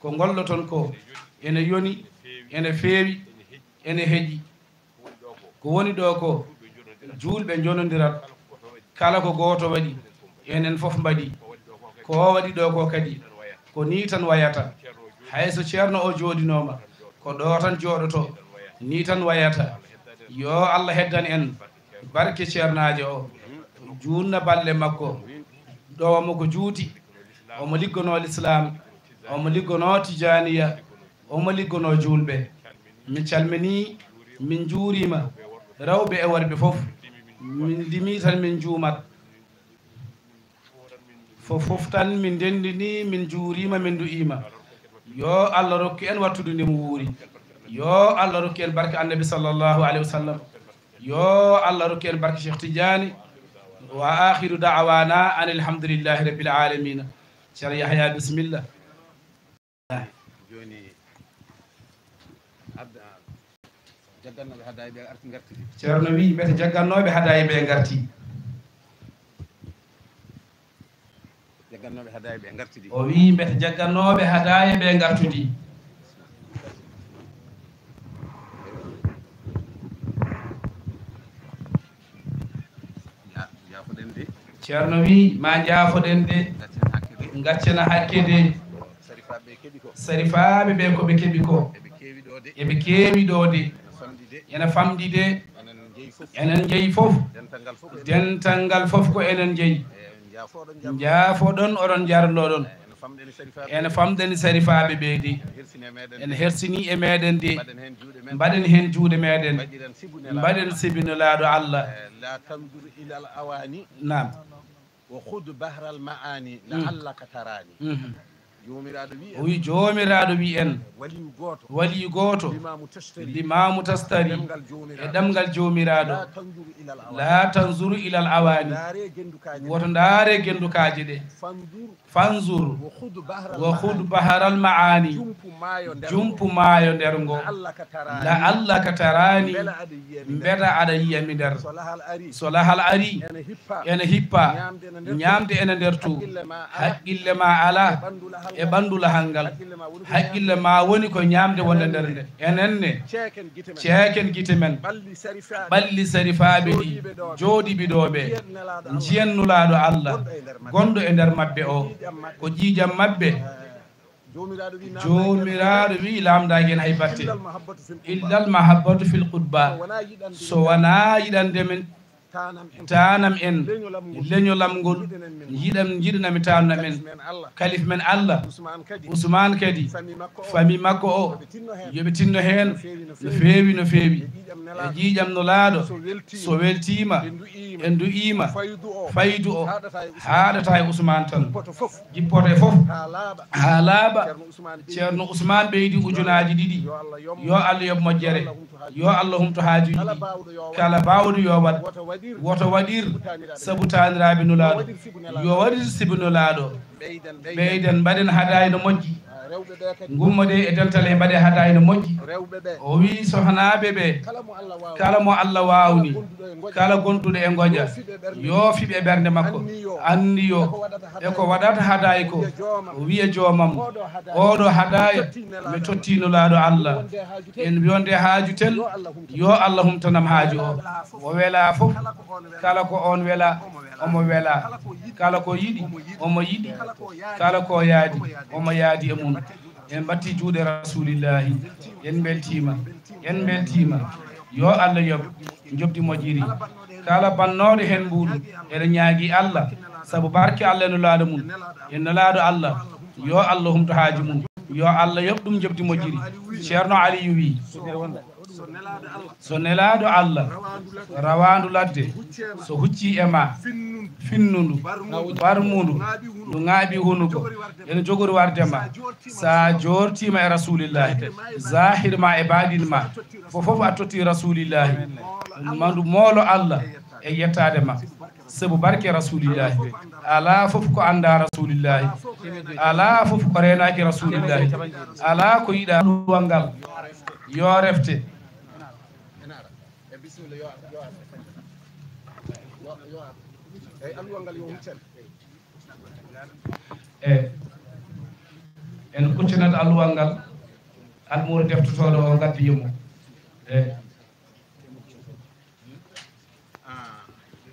ko ngolloton ko ene yoni, ene feewi, ene heƴi. Ko woni ɗo ko, juulɓe njonondirat, kala ko gooto waɗi, enen fof mbaɗi. Ko o waɗi ɗo ko kadi, ko nii tan wayata. Hay so ceerno o jooɗinooma, ko ɗo tan jooɗoto, nii tan wayata. Yo Allah heddan en barke ceernaajo o, juutna balle makko. Ɗo omo ko juuti, omo liggonoo Lislaam, omo liggonoo Tijaaniya, omo liggonoo juulɓe. Min calminii, min njuuriima, rewɓe e worɓe fof. Min ndimii tan min njuumat. Fof fof tan min ndenndinii, min njuuriima, min ndu'iima. Yo Allah rokku en wattude nde mo wuuri. Yo Allah rokku en barke Annabi sallallahu alayhi wa sallam. Yo Allah rokku en barke Cheikh Tidiane. Wa akhiru da'wana anil hamdulillahi rabbil alamin. Ceerno Yahya, bismillah. Jooni adda jaggannooɓe hadaya ɓe arti ngarti. Ceerno wi mbete jaggannooɓe hadaya ɓe ngarti. Jaggannooɓe hadaya ɓe ngartidi. O wi mbete jaggannooɓe hadaya ɓe ngartudi. Jaafoɗen de. Ceerno wi ma jaafoɗen de. Gaccen hakke de. Gaccen hakke de. Sarifaaɓe keɓi ko. Sarifaaɓe ɓe ko ɓe keɓi ko. Eɓe keewi ɗo de. Eɓe keewi ɗo de. Ene famɗi de. Ene famɗi de. Enen jeyi fof. Enen jeyi fof. Dental ngal fof ko enen jeyi. Eɓe jaafoɗon. Jaafoɗon, oɗon jarloɗon. Ene famɗen sarifaaɓe. Ene famɗen sarifaaɓe ɓe de. Ene hersini e meɗen de. Mbaɗen heen juuɗe meɗen. Mbaɗen heen juuɗe meɗen. Mbaɗen sibi Nulaaɗo Allah. Eh, la tanzur ilal awani. Naam. Wa khud bahral ma'ani, mm, la'allaka tarani. Mhm. Joomiraaɗo wi en. O wi Joomiraaɗo wi en. Waliyu gooto. Waliyu gooto. Limaamu tastari. Limaamu tastari. E ɗemngal Joomiraaɗo. E ɗemngal Joomiraaɗo. La tanzur ilal awani. La tanzur ilal awani. Ndaare gendukaaji. Woto ndaare gendukaaji ɗe. Fanzur. Fanzur. Wa khud bahral ma'ani. Wa khud bahral ma'ani. Jumpu maayo nder. Jumpu maayo nder ngo. La'allaka tarani. La'allaka tarani. Mbela aɗa yiya mi nder. Mbela aɗa yiya mi nder. So lahal ari. So lahal ari. Ene hippa. Ene hippa. Ñaamde ene nder to. Ñaamde ene nder to. Haqqille ma ala. Haqqille ma ala. E ɓanndu lahal ngal. E ɓanndu lahal ngal. Haqqille ma woni ko. Haqqille ma woni ko ñaamde wonde nder nde. Enen ne. Ceeken gite men. Ceeken gite men. Ɓalli sarifaaɓe. Ɓalli sarifaaɓe ɗi. Jooɗiiɓe ɗo ɓe. Jooɗiiɓe ɗo ɓe. Njiyen Nelaaɗo Allah. Njiyen Nelaaɗo Allah. Gonɗo e nder maɓɓe. Gonɗo e nder maɓɓe o. Ko ƴiiƴam maɓɓe. Ko ƴiiƴam maɓɓe. Joomiraaɗo wi, naamndaaki en hay batte. Illal mahabbatu fil qurba. Illal mahabbatu fil qurba. So wonaa yiɗande. So wonaa yiɗande men. Taanam en. Taanam en. Leñolam ngol. Leñolam ngol. Yiɗanen men. Yiɗan, yiɗanami taanam en. Kalif men Allah. Kalif men Allah. Usmaan kadi. Usmaan kadi. Famille makko o. Famille makko o. Yo ɓe tinno heen. Yo ɓe tinno heen. No feewi, no feewi, no feewi. E ƴiiƴam Nelaaɗo. E ƴiiƴam Nelaaɗo. So weltiima. So weltiima. Ɓe ndu'iima. Ɓe ndu'iima. Faydu o. Faydu o. Haaɗata e Usmaan. Haaɗata e Usmaan tan. Jippoto fof. Jippoto e fof. Haa laaɓa. Haa laaɓa. Ceerno Usmaan ɓeydi. Ceerno Usmaan ɓeydi ujunaaji ɗiɗi. Yo Allah yoɓ mo. Yo Allah yoɓ moƴƴere. Yo Allah humto haaju. Yo Allah humto haajuuji. Kala baawɗo yo waɗ. Kala baawɗo yo waɗ. Woto waɗir. Woto waɗir. Sabu taaniraaɓe. Sabu taaniraaɓe Nulaaɗo. Yo waɗir sibu Nulaaɗo. Yo waɗir sibu Nulaaɗo. Ɓeyden, ɓeyden. Ɓeyden, mbaɗen hadaya no moƴƴi. Ah, rewɓe ɓe kadi. Ngummoɗe e dental he mbaɗe hadaya no moƴƴi. Rewɓe ɓe. O wi sohnaaɓe ɓe. Kala mo Allah waawni. Kala mo Allah waawni. Kala gonduɗo e ngoƴa. Kala gonduɗo e ngoƴa. Yo fiɓe ɓernde makko. Yo fiɓe ɓernde makko. Anniyo. Anniyo. E ko waɗata hadaya ko. E ko waɗata hadaya ko. Wiya joomam. Wiya joomam. Oɗo hadaya. Oɗo hadaya. Mi totti Nelaaɗo. Mi totti Nulaaɗo Allah. Wonde haaju tel. En wonde haaju tel. Yo Allah humtan. Yo Allah humtanam haaju o. O wela fof. Kala ko on wela. Kala ko on wela. Omo wela. Omo wela. Kala ko yiɗi. Kala ko yiɗi. Omo yiɗi. Kala ko yaadi. Kala ko yaadi. Omo yaadi e mum. Omo yaadi e mum. En mbatti juuɗe Rasulillahi. En mbeltiima. En mbeltiima. Yo Allah yoɓ njoɓdi moƴƴiri. Kala bannooɗo heen mbuuɗu, eɗen ñaagii Allah, sabu barke Allah e Nulaaɗo mum, e Nelaaɗo Allah, yo Allah humto haaju mum. Yo Allah yoɓ ɗum njoɓdi moƴƴiri. Ceerno Aliyu wi, so Nelaaɗo Allah rawaandu ladde, so huccii e ma, finnundu, barmundu, ndu ŋaaɓi hunuko, ene jogori warde ma. Sa joortiima e Rasulillahi, zahir ma e baɗin ma, fof fof a totti Rasulillahi. Ma ndu moolo Allah e yettaade ma. Sabu barke Rasulillahi. Alaa fof ko anndaa Rasulillahi. Alaa fof ko reenaaki Rasulillahi. Alaa ko yiɗaa. Alluwal ngal yo refte. E en kuccinat alluwal ngal, almuudo deftotooɗo o ngaddoya mo. E. Ah,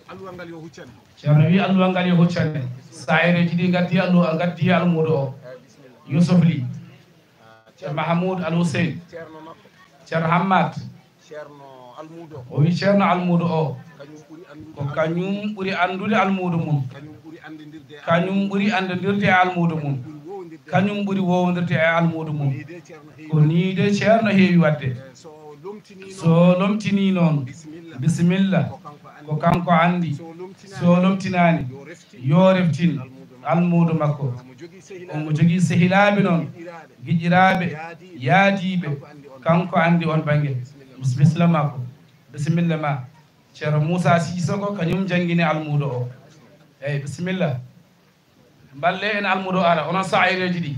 alluwal ngal yo huccane. Ceerno wi alluwal ngal yo huccane. Saa'ireeji ɗi ngaddi alluwa, ngaddi almuudo o. Eh, bisimilla. Yusuf Li. Ah, Ceerno Mahamoud Al Hussein. Ceerno makko. Ceerno Hammad. Ceerno Almuudo. O wi Ceerno Almuudo o. Kañum ɓuri anndude. Ko kañum ɓuri anndude almuudo mum. Kañum ɓuri anndandirde e almuudo mum. Kañum ɓuri woowondirde e almuudo mum. Ko nii de Ceerno heewi waɗde. Ko nii de Ceerno heewi waɗde. Eh, so lomtinii noon. So lomtinii noon. Bisimilla. Bisimilla. Ko kanko anndi. Ko kanko anndi. So lomtinaani. So lomtinaani. Yo reftin. Yo reftin. Almuudo makko. Almuudo makko. Omo jogii sehilaaɓe. Omo jogii sehilaaɓe noon. Giƴiraaɓe. Giƴiraaɓe. Yaadiiɓe. Yaadiiɓe. Kanko anndi oon bannge. Kanko anndi oon bannge. Bis-, bisimilla makko. Bisimilla ma. Ceerno Muusa Siisoko, kañum janngini almuudo o. Eey, bisimilla. Mballe en almuudo ara, onon saa'ireeji ɗi.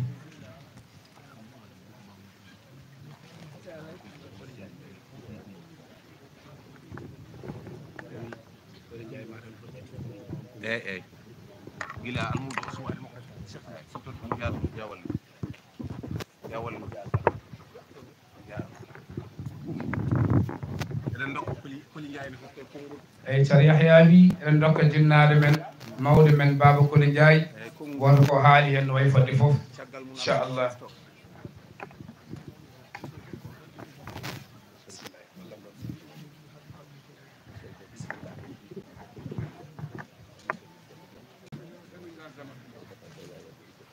Eey, eey. Gila almuudo o suwaani mo. Foto ɗum yaa ɗum yaa wallu. Yaa wallu. Yaa. Eɗen ndokka koli, koli njaay ne fof e konngol. Eey, Ceerno Yahya wi, eɗen ndokka jinnaade men, mawɗo men Baaba Koli Njaay, eey, konngol. Wonko haali heen no wayi fodde fof. Caggal mum inchallah.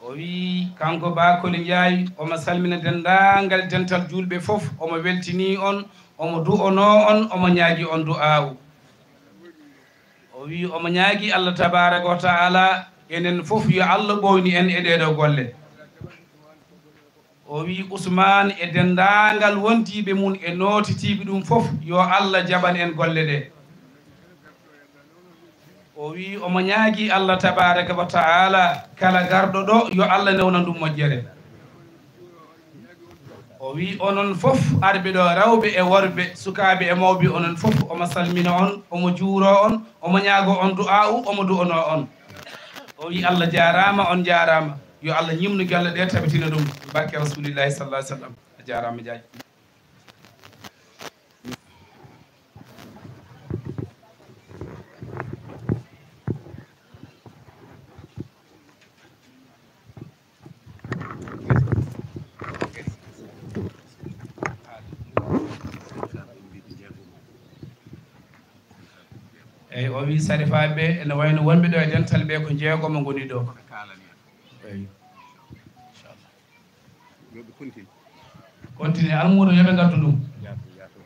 O wii, kanko Ba Koli Njaay, omo salmina denndaangal dental juulɓe fof, omo weltinii on, omo du'onoo on, omo ñaagii on du'aawu. O wii, omo ñaagii Allah tabaaraka wa ta'ala, enen fof yo Allah ɓooynu en e ɗee ɗoo golle. O wii Usmaan e denndaangal wondiiɓe mum e nootitiiɓe ɗum fof, yo Allah jaɓan en golle ɗee. O wii omo ñaagii Allah tabaaraka wa ta'ala kala garɗo ɗo, yo Allah newnan ɗum moƴƴere. O wii onon fof arɓe ɗo, rewɓe e worɓe, sukaaɓe e mawɓe, onon fof omo salmina on, omo juuroo on, omo ñaagoo on du'aa'u, omo du'onoo on. O wii Allah jaaraama, on njaaraama. Yo Allah ñimnu galle ɗe, tabitina ɗum. Barke Rasulillahi sallallahu alaihi wasallam. A jaaraama Jaaji. Eyi, o wii sarifaaɓe ɓe ene wayno wonɓe ɗo e dental ɓe ko jeegomo ngoni ɗo. Eyi. Inchallah. Yo ɓe continue. Continue, almuudo yo ɓe ngaddu ɗum. Yaatu, yaatu.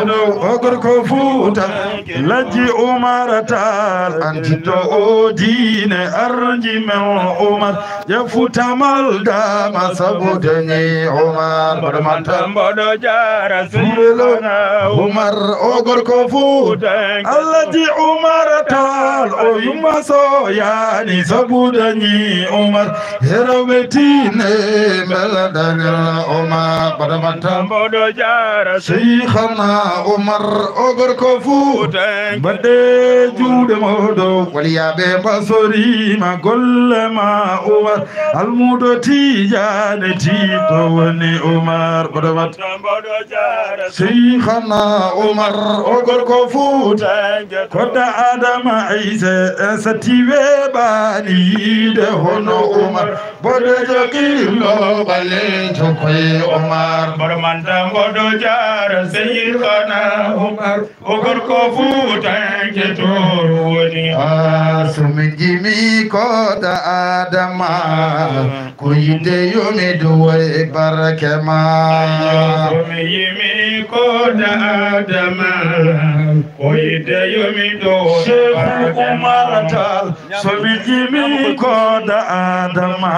Oɗo o gorko Fuuta, Lajji Umar Taal, antiɗo o diine arji men Umar, ya Fuuta maldaama sabu dañi Umar. Mboɗo manta mboɗo jaara Seydi Umar, o gorko Fuuta, Alhaji Umar Taal, o yumma so yaani sabu dañi Umar. Herawɓe diine mbela dañal Umar, mboɗo manta mboɗo jaara Seykhana Umar, o gorko Fuuta. Mbaɗɗe juuɗe moɗo, waliyaaɓe mbasorima golle ma Umar. Almuudo Tijaane tiiɗo woni Umar, mboɗo manta mboɗo jaara Seykhana Umar, o gorko Fuuta. Kodda Adama Ayse, en satti weeɓaani yiide hono Umar. Boɗejo qirlo ɓaleejo koye Umar. Mboɗo manta mboɗo jaara Seykhana Umar. O gorko Fuutanke tooro woni. Ah, so min jimi Kodda Adama. Ko yiɗde yo mi duwo e barke ma. Ayyo, so mi yimi Kodda Adama, ko yiɗde yo mi duwo e Sheikh barke ma. Umar Taal, so mi yimi Kodda Adama,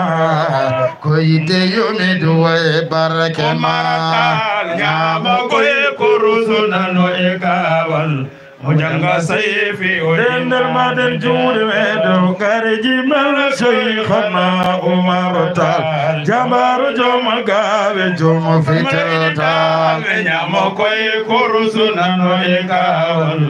ko yiɗde yo mi duwo e barke ma. Umar Taal, ñaamo koye kurusu nano e kaawal. Mo jannga sayfi o nder mbaɗen juuɗe men dow gareji men Seykhana Umar Taal. Jambaaro joom gaawe joom fitel Taal. Ɓe ñaamo koye kurusu nano e kaawal.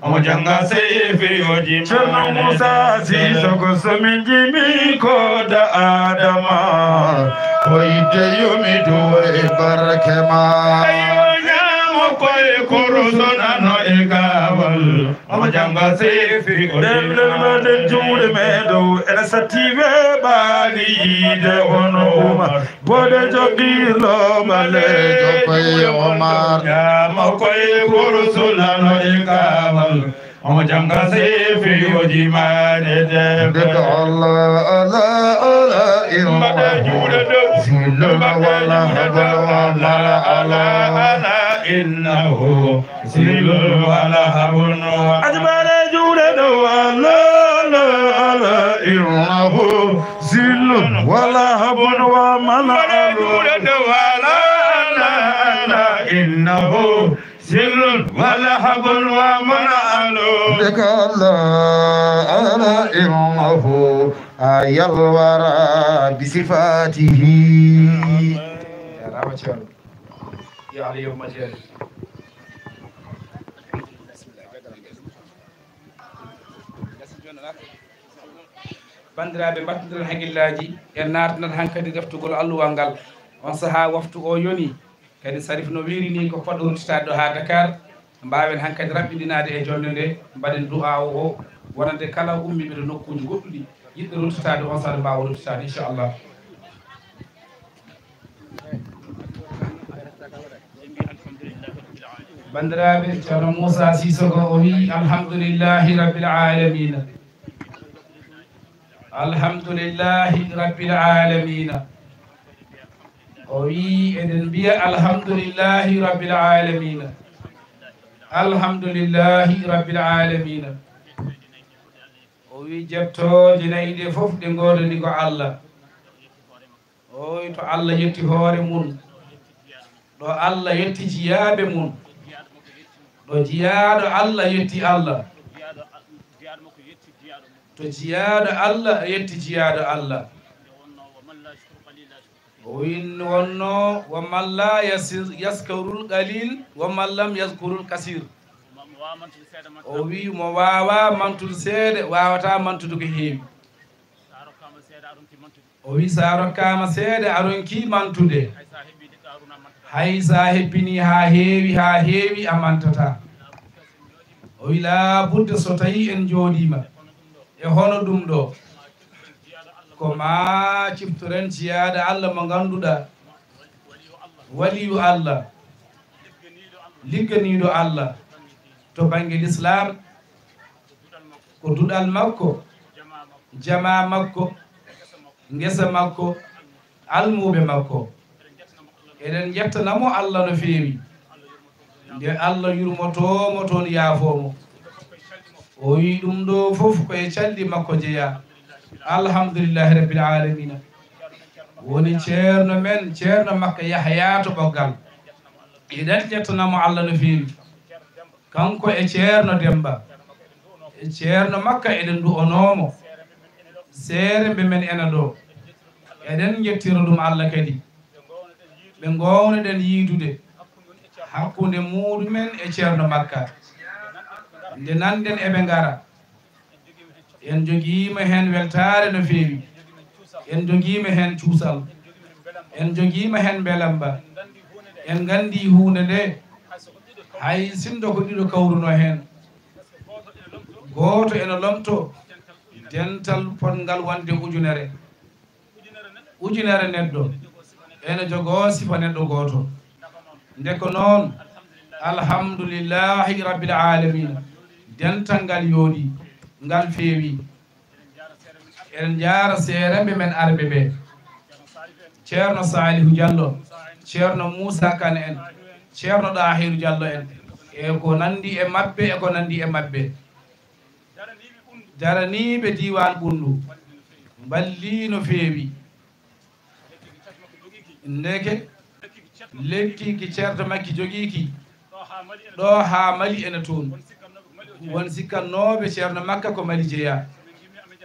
Mo jannga sayfi o jima. Ceerno Muusa Siisoko so min jimi Kodda Adama. Ko yiɗde yo mi duwo e barke ma. Ayyo ñaamo koye kurusu nano e kaawal. Omo jannga seefi o nden nden mbaɗen juuɗe men dow ene satti weeɓaali yiide hono Umar. Boɗejo qiilo ɓaleejo koye Omar. Ñaama koye Borsulano e Kaamal. Omo jannga seefi o jimaade de. Nde Allah ala ala in mbaɗa juuɗe dow. Zillun wala habun wala ala ala innahu. Silul wala habun wa. Ajmale juuɗe dow Allah, Allah, Allah, innahu silul wala habun wa mala. Juuɗe dow Allah, Allah, Allah, innahu silul wala habun wa mala. Lek Allah, Allah, innahu ayal wara bisifatihi. Jarama ceerno. Yo Allah yoɓ majjere. Banndiraaɓe, mbattidiren hakkillaaji, en naatnat hankadi ɗeftugol alluwal ngal. On sahaa waftu o yoni, kadi Sarif no wiiri ni ko fotɗo ruttitaade ɗo haa Dakar. Mbaawen hankadi raɓɓiɗinaade e jonnde nde, mbaɗen du'aawu o wonande kala ummiiɓe to nokkuuji goɗɗuɗi, yiɗɓe ruttitaade on sahaa ɓe mbaawa ruttitaade, inchallah. Banndiraaɓe, Ceerno Muusaa Siisoko o wiyi, "Alhamdulillahi Rabbil Aalamiina. Alhamdulillahi Rabbil Aalamiina." O wiyi, "Eɗen mbiya Alhamdulillahi Rabbil Aalamiina. Alhamdulillahi Rabbil Aalamiina." O wiyi, "Jettooje nayi ɗe fof ɗe ngoodani ko Allah." O wiyi to Allah yetti hoore mum, ɗo Allah yetti jiyaaɓe mum, ɗo jiyaaɗo Allah yetti Allah, to jiyaaɗo Allah yetti jiyaaɗo Allah. O wiyi wonno, "Wa man la yasir-, yaskarul qalil, wa man lam yaskurul kasir." O wiyi mo waawa mantude seeɗa, waawata mantude ko heewi. O wi, "So a rokkaama seeɗa, a ronkii mantude. Hay so a hebbinii haa heewi, haa heewi, a mantataa." O wi, "Laa budda so tawii en njooɗiima e hono ɗum ɗo, ko maa ciftoren jiyaaɗo Allah mo ngannduɗaa, waliyu Allah, ligganiiɗo Allah to bannge Lislaam, ko duɗal makko, jamaa makko, ngesa makko, almuuɓe makko." Eɗen njettana mo Allah no feewi. Nde Allah yurmotoo mo toon, yaafoo mo. O wiyi ɗum ɗo fof ko e calɗi makko jeyaa. Alhamdulillahi Rabbil Aalamiina. Woni ceerno men, Ceerno Makka Yahaya to Ɓoggal. Eɗen njettana mo Allah no feewi. Kanko e Ceerno Demba, e Ceerno Makka, eɗen ndu'onoo mo. Seere mbe men ena ɗo. Eɗen njettira ɗum Allah kadi. Ɓe ngoownoɗen yiidude hakkunde muuɗum en e Ceerno Makka. Nde nanɗen eɓe ngara, en njogiima heen weltaare no feewi. En njogiima heen cuusal. En njogiima heen mbelamba. En nganndi huunde nde, hay sinno ko ɗiɗo kawrunoo heen, gooto ene lomtoo dental potngal wonde ujunere. Ujunere neɗɗo ene jogoo sifa neɗɗo gooto. Nde ko noon, alhamdulillahi rabbil aalamiina, dental ngal yooɗi, ngal feewi. Eɗen njaara seeremɓe men arɓe ɓe, Ceerno Saalihu Jallo, Ceerno Muusa Kan en, Ceerno Ɗaahiru Jallo en, e ko nanndi e maɓɓe, e ko nanndi e maɓɓe. Daraniiɓe diiwaan Ɓunndu mballii no feewi. Ndeke lekki ki ceerto makki jogii ki, ɗo haa Mali ene toon. Won sikkannooɓe Ceerno Makka ko Mali jeyaa.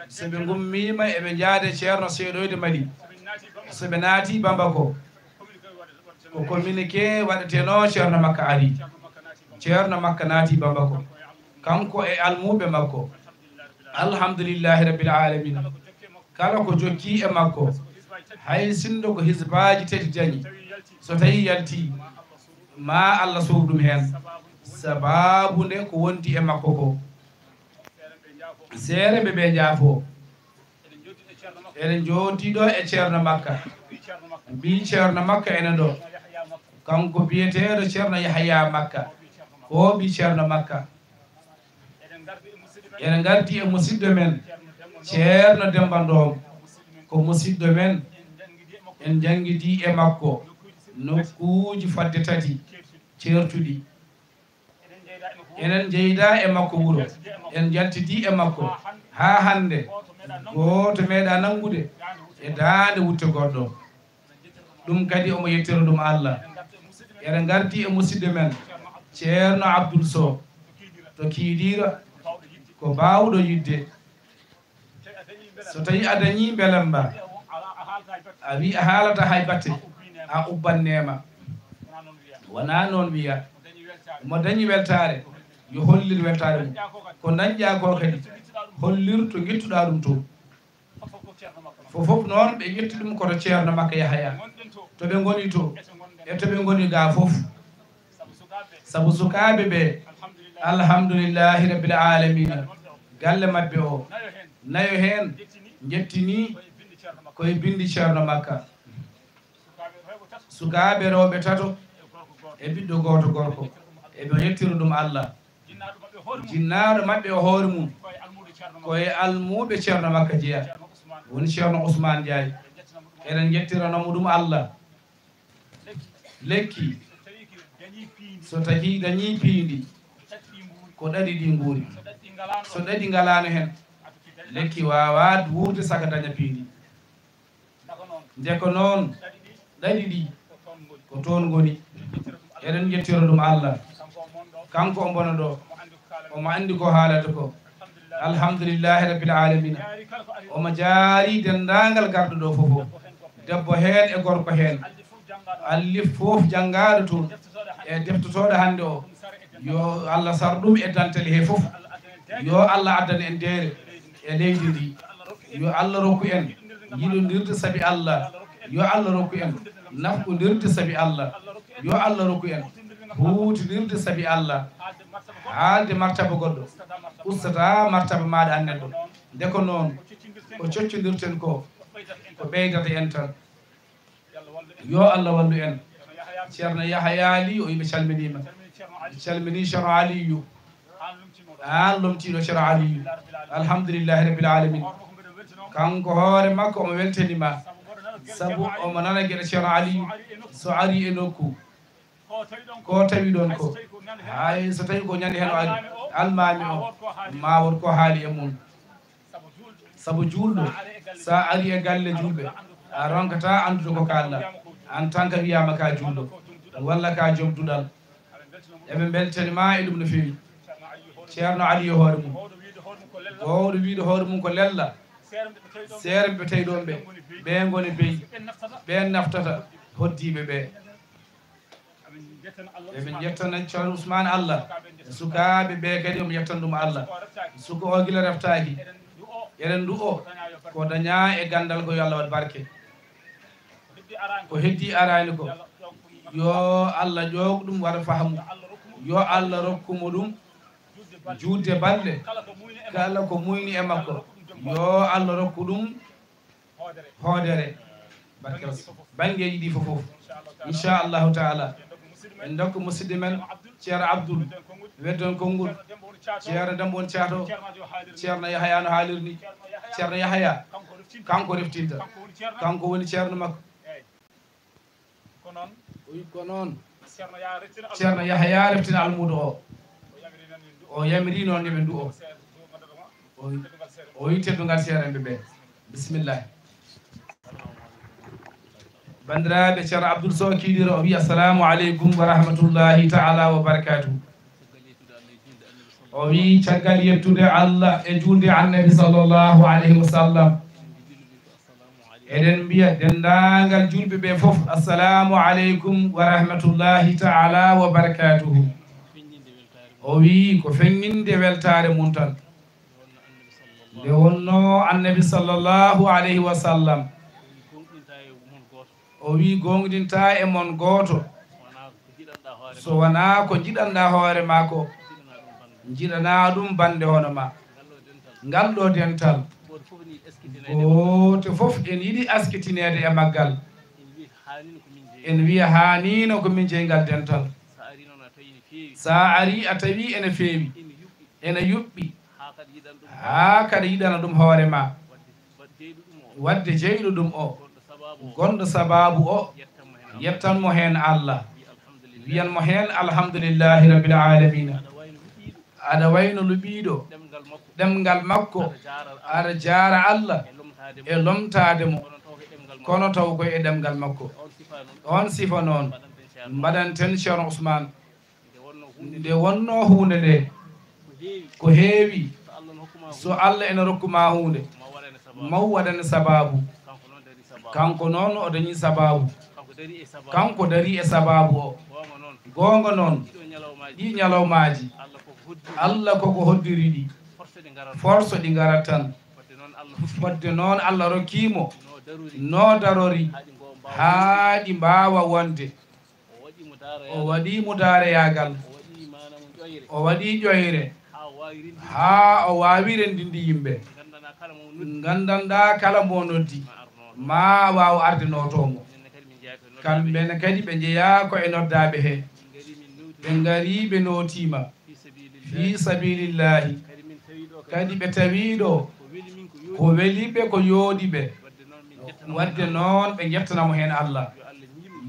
So ɓe ngummiima, eɓe njaade Ceerno seedoyde Mali. So ɓe naatii Bamako, ko communiqué waɗeteenoo, Ceerno Makka ari. Ceerno Makka naati Bamako, kanko e almuuɓe makko. Alhamdulillahi rabbil aalamiina. Kala ko jokkii e makko, hay sinno ko hisbaaji tati dañi, so tawii yaltii, ma Allah suur ɗum heen. Sabaabu nde ko wondi e makko ko. Seere ɓe ɓe njaafo. Eɗen jooɗi ɗo e Ceerno Makka. Mbii Ceerno Makka ene ɗo. Kanko biyeteeɗo Ceerno Yahaya Makka. Ko ɓii Ceerno Makka. Eɗen ngardi e musidɗo men, Ceerno Demba Ndoom. Ko musidɗo men. En njanngidi e makko nokkuuji fodde tati ceertuɗi. Enen njeyda e makko wuro, en njaltidi e makko haa hannde. Gooto meeɗa nanngude e daande wutte goɗɗo. Ɗum kadi omo yettira ɗum Allah. Eɗen ngardi e musidɗo men, Ceerno Abdul Sow, to Kiidiira, ko baawɗo yiɗde. So tawi a dañi mbelemba, a wi a haalata hay batte, a ubban neema. Wona noon wiya. Mo dañi weltaare, yo hollir weltaare mum. Ko dañƴa ko kadi, hollir to ngettuɗa ɗum to. Fof fof noon ɓe ƴetti ɗum koto Ceerno Makka Yahaya. To ɓe ngoni to, e to ɓe ngoni ga fof. Sabu sukaaɓe ɓe, alhamdulillahi rabbil alamina, galle maɓɓe o, nayo heen njettini koye binndi Ceerno Makka. Sukaaɓe rewɓe tato e ɓiɗɗo gooto gorko, eɓe yettira ɗum Allah. Jinnaaɗo maɓɓe o hoore mum, koye almuuɓe Ceerno Makka jeya, woni Ceerno Ousmane Ndiaye. Eɗen njettirano mo ɗum Allah. Lekki, so tagi dañi piindi, ko ɗaɗi ɗi nguuri. So ɗaɗi ngalaano heen, lekki waawaat wuurde saka daña piindi. Nde ko noon, ɗaɗi ɗi ko toon ngoni. Eɗen njettira ɗum Allah. Kanko o mbona ɗo, omo anndi ko haalata ko. Alhamdulillahi rabbil alamina. Omo jaari denndaangal garɗo ɗo fof o. Debbo heen e gorko heen. Alli fof janngaaɗo toon e deftotooɗo hannde o. Yo Allah sar ɗum e dantale he fof. Yo Allah addan en deere e leydi ndi. Yo Allah rokku en yiɗondirde sabi Allah. Yo Allah rokku en nafqondirde sabi Allah. Yo Allah rokku en huutinirde sabi Allah. Haalde martaba goɗɗo ustata martaba maaɗa an neɗɗo. Nde ko noon ko coccondirten ko, ko ɓeydata en tan. Yo Allah wallu en. Ceerno Yahaya Aliyu o yimɓe calminiima. Calmini Ceerno Aliyu. Aan lomtiiɗo Ceerno Aliyu. Alhamdulillahi rabbil alamin. Kanko hoore makko omo weltani ma. Sabu omo nana geɗe Ceerno Aliyu. So ari e nokku, ko tawi ɗon ko, hay so tawi ko ñande heen o ari, almaami o, ma won ko haali e mum. Sabu juulɗo, sa ari e galle juulɓe, a ronkata anndude ko kaalɗa, en tant que wiyaama ka juulɗo, walla ka joom duɗal. Eɓe mbeltani ma e ɗum no feewi. Ceerno Aliyu hoore mum, gowɗo wiide hoore mum ko lella, seere ɓe tawi ɗon ɓe, ɓe ngoni beyi, ɓen naftata hoddiiɓe ɓe. Emin njettana Ceerno Ousmane Allah. Sukaaɓe ɓe kadi omo yettana ɗum Allah. Suka o gila reftaaki. Eɗen ndu'o ko daña e ganndal ko yo Allah waɗ barke. Ko heddi araani ko yo Allah ƴoog ɗum waɗa fahamu. Yo Allah rokku mo ɗum juutde balɗe. Kala ko muyni e makko yo Allah rokku ɗum hoodere. Barke Ras-, banngeeji ɗi fof fof. Inchallahu taala. En ndokka musidɗo men Ceerno Abdoul, weddon konngol. Ceerno Demba won caato. Ceerno Yahaya no haalirni. Ceerno Yahaya kanko reftinta. Kanko woni ceerno makko. O wi ko noon. Ceerno Yahaya reftina almuudo o. O yamiri noon yo ɓe ndu'o. O wi, o wi teddungal seerenɓe ɓe. Bisimilla. Banndiraaɓe, Ceerno Abdoul Sow Kiidiira o wi assalamu aleykum wa rahmatullahi taala wa barakatuh. O wi caggal yettude Allah e juulde Annabi sallallahu alayhi wa sallam, eɗen mbiya denndaangal juulɓe ɓe fof, assalamu aleykum wa rahmatullahi taala wa barakatuhu. O wi ko feññinde weltaare mum tan. Nde wonno Annabi sallallahu alayhi wa sallam, o wi goongɗinta e mon gooto So wonaa ko njiɗanɗaa hoore maa ko, njiɗanaa ɗum bannde hono ma. Ngal ɗo dental, gooto fof ene yiɗi askitineede e maggal. En wiya haaniino ko min jeyi ngal dental. So a arii a tawi ene feewi, ene yuɓɓi, haa kaɗa yiɗana ɗum hoore ma. Wadde jeyɗo ɗum o, gonɗo sabaabu o, yettan mo heen Allah, wiyan mo heen alhamdulillahi rabbil alamina. Aɗa wayno luɓiiɗo ɗemngal makko, aɗa jaara Allah e lomtaade mo, kono taw ko e ɗemngal makko. On sifa noon mbaɗanten Ceerno Ousmane. Nde wonnoo huunde nde ko heewi, so Allah ene rokku ma huunde, maw waɗane sabaabu. Kanko noon o dañi sabaabu. Kanko darii e sabaabu o. Goonga noon, ɗii ñalawmaaji, Allah koko hoddiri ɗi, forso ɗi ngarat tan. Fodde noon Allah rokkii mo no darori haa ɗi mbaawa wonde. O waɗii mo daarayaagal, o waɗii ƴoyre haa o waawi renndinde yimɓe. Nganndanɗaa kala mo noddi ma waaw arde nootoo mo. Kamɓe ne kadi ɓe njeyaa ko e noddaaɓe he. Ɓe ngarii ɓe nootiima fii sabilillahi. Kadi ɓe tawii ɗo ko weli ɓe, ko yooɗi ɓe. Wadde noon ɓe njettana mo heen Allah.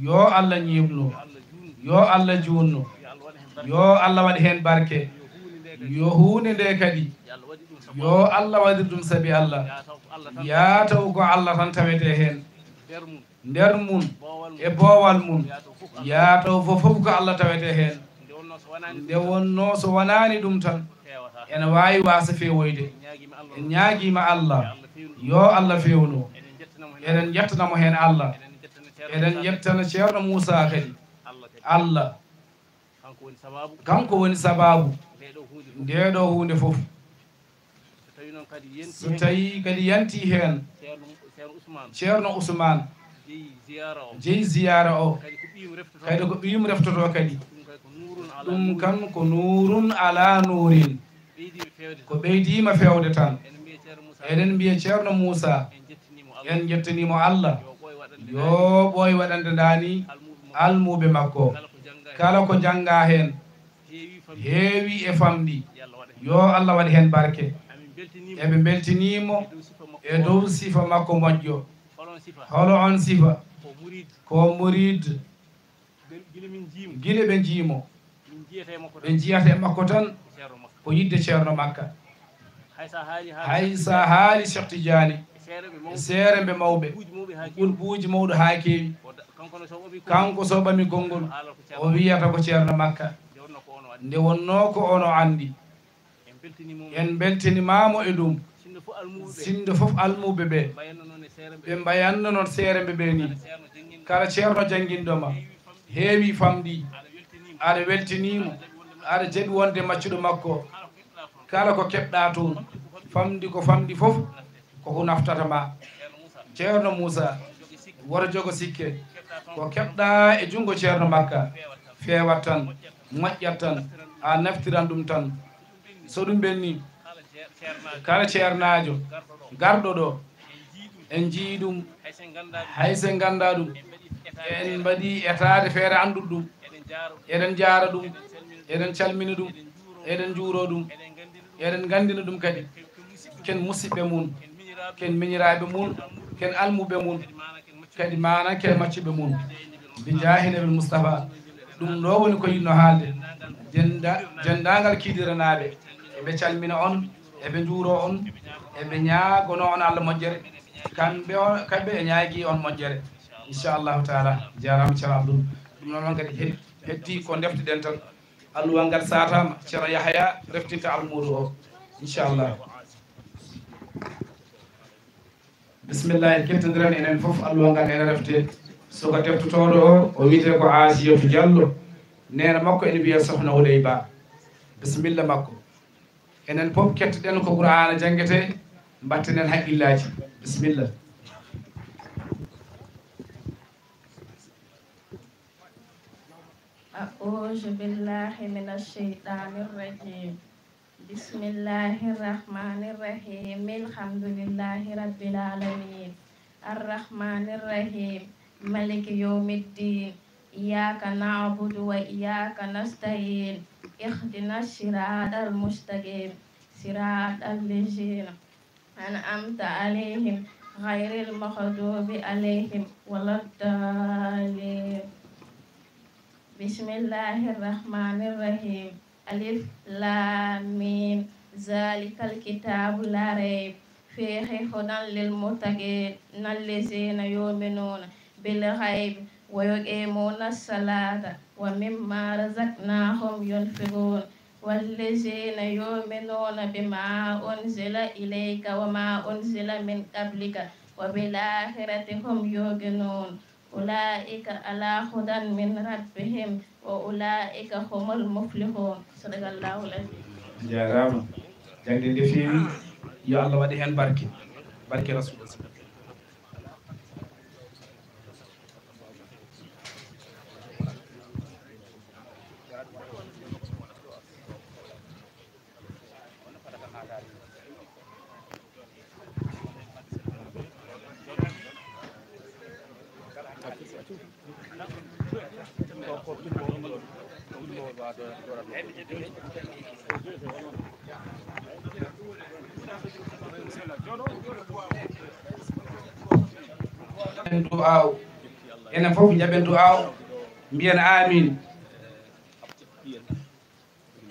Yo Allah ñiiɓnu, yo Allah juunnu, yo Allah waɗ heen barke. Yo huunde nde kadi, yo Allah waɗir ɗum sabi Allah. Yaa taw ko Allah tan tawetee heen. Nder mum e boowal mum, yaa taw fof fof ko Allah tawetee heen. Nde wonnoo so wonaani ɗum tan, ene waawi waasa feewoyde. En ñaagiima Allah, yo Allah feewnu. Eɗen njettana mo heen Allah. Eɗen njettana Ceerno Muusaa kadi. Allah, kanko woni sabaabu ndee ɗoo huunde fof. So tawii kadi yantii heen, Ceerno Usmaan jeyi ziyaara o, kadi ko ɓiyum reftotoo kadi. Ɗum kan ko nuurun alaa nuurin, ko ɓeydiima feewde tan. Eɗen mbiya Ceerno Muusaa, en njettanii mo Allah, yo ɓooy waɗande ndaani almuuɓe makko. Kala ko janngaa heen, heewi e famɗi, yo Allah waɗ heen barke. Eɓe mbeltinii mo e dow sifa makko moƴƴo. Holo on sifa? Ko murid. Gila ɓe njii mo, ɓe njiyata e makko tan ko yidde Ceerno Makka. Hay so a haali Cheikh Tidiane e seeremɓe mawɓe, qutbuuji mawɗo haa keewi, kanko so ɓami konngol o wiyata ko Ceerno Makka. Nde wonnoo ko ono anndi. En mbeltinimaa mo e ɗum. Sinndo fof almuuɓe ɓe ɓe mbayanno noon seeremɓe ɓe ni. Kala ceerno jannginɗo ma heewi famɗi, aɗa weltinii mo, aɗa jaɓi wonde maccuɗo makko. Kala ko keɓɗaa toon, famɗi ko famɗi fof, ko ko naftata ma. Ceerno Muusaa, woto jogo sikke, ko keɓɗaa e junngo Ceerno Makka, feewat tan, moƴƴat tan, a naftiran ɗum tan. So ɗum ɓennii, kala ceernaajo garɗo ɗo, en njiyii ɗum, hay so en nganndaa ɗum, en mbaɗii etaade feere anndude ɗum. Eɗen njaara ɗum, eɗen calmina ɗum, eɗen njuuroo ɗum, eɗen nganndina ɗum kadi ken musiɓɓe mum, ken miñiraaɓe mum, ken almuɓɓe mum, kadi maana ken maccuɓe mum. Bi jaahi Nabil Mustafa, ɗum ɗo woni ko yiɗno haalde. Dennda-, denndaangal Kiidiranaaɓe, eɓe calmina on, eɓe njuuroo on, eɓe ñaagonoo on Allah moƴƴere. Kamɓe on, kamɓe e ñaagii on moƴƴere. Inchallahu taala. Jaaraama Ceerno Abdoul. Ɗum noon on kadi he-, heddii ko ndefteɗen tan. Alluwal ngal saataama, Ceerno Yahaya reftinta almuudo o, inchallah. Bisimillahi, kettondiren enen fof, alluwal ngal ene refte. Suka teftotooɗo o, o wiyetee ko Asiyatu Diallo, neene makko ene wiyee Sohna Houleye Ba. Bisimilla makko. Enen fof kettoɗen ko Qur'aana janngetee, mbattenen hakkillaaji. Bisimilla. أعوذ بالله من الشيطان الرجيم. بسم الله الرحمن الرحيم. الحمد لله رب العالمين. الرحمن الرحيم. ملك يوم الدين. إياك نعبد وإياك نستعين. اهدنا الصراط المستقيم. صراط الذين أنعمت عليهم غير المغضوب عليهم ولا الضالين. بسم الله الرحمن الرحيم. ألف لام ميم. ذلك الكتاب لا ريب فيه هدى للمتقين الذين يؤمنون بالغيب ويقيمون الصلاة ومما رزقناهم ينفقون والذين يؤمنون بما أنزل إليك وما أنزل من قبلك وبالآخرة هم يوقنون أولئك على هدى من ربهم وأولئك هم المفلحون. صدق الله العظيم. Jaaraama. Jaŋde nde feewi. Yo Allah waɗ heen barke. Barke Rasul. Du'aaw. Enen fof njaɓen du'aaw. Mbiyen amin.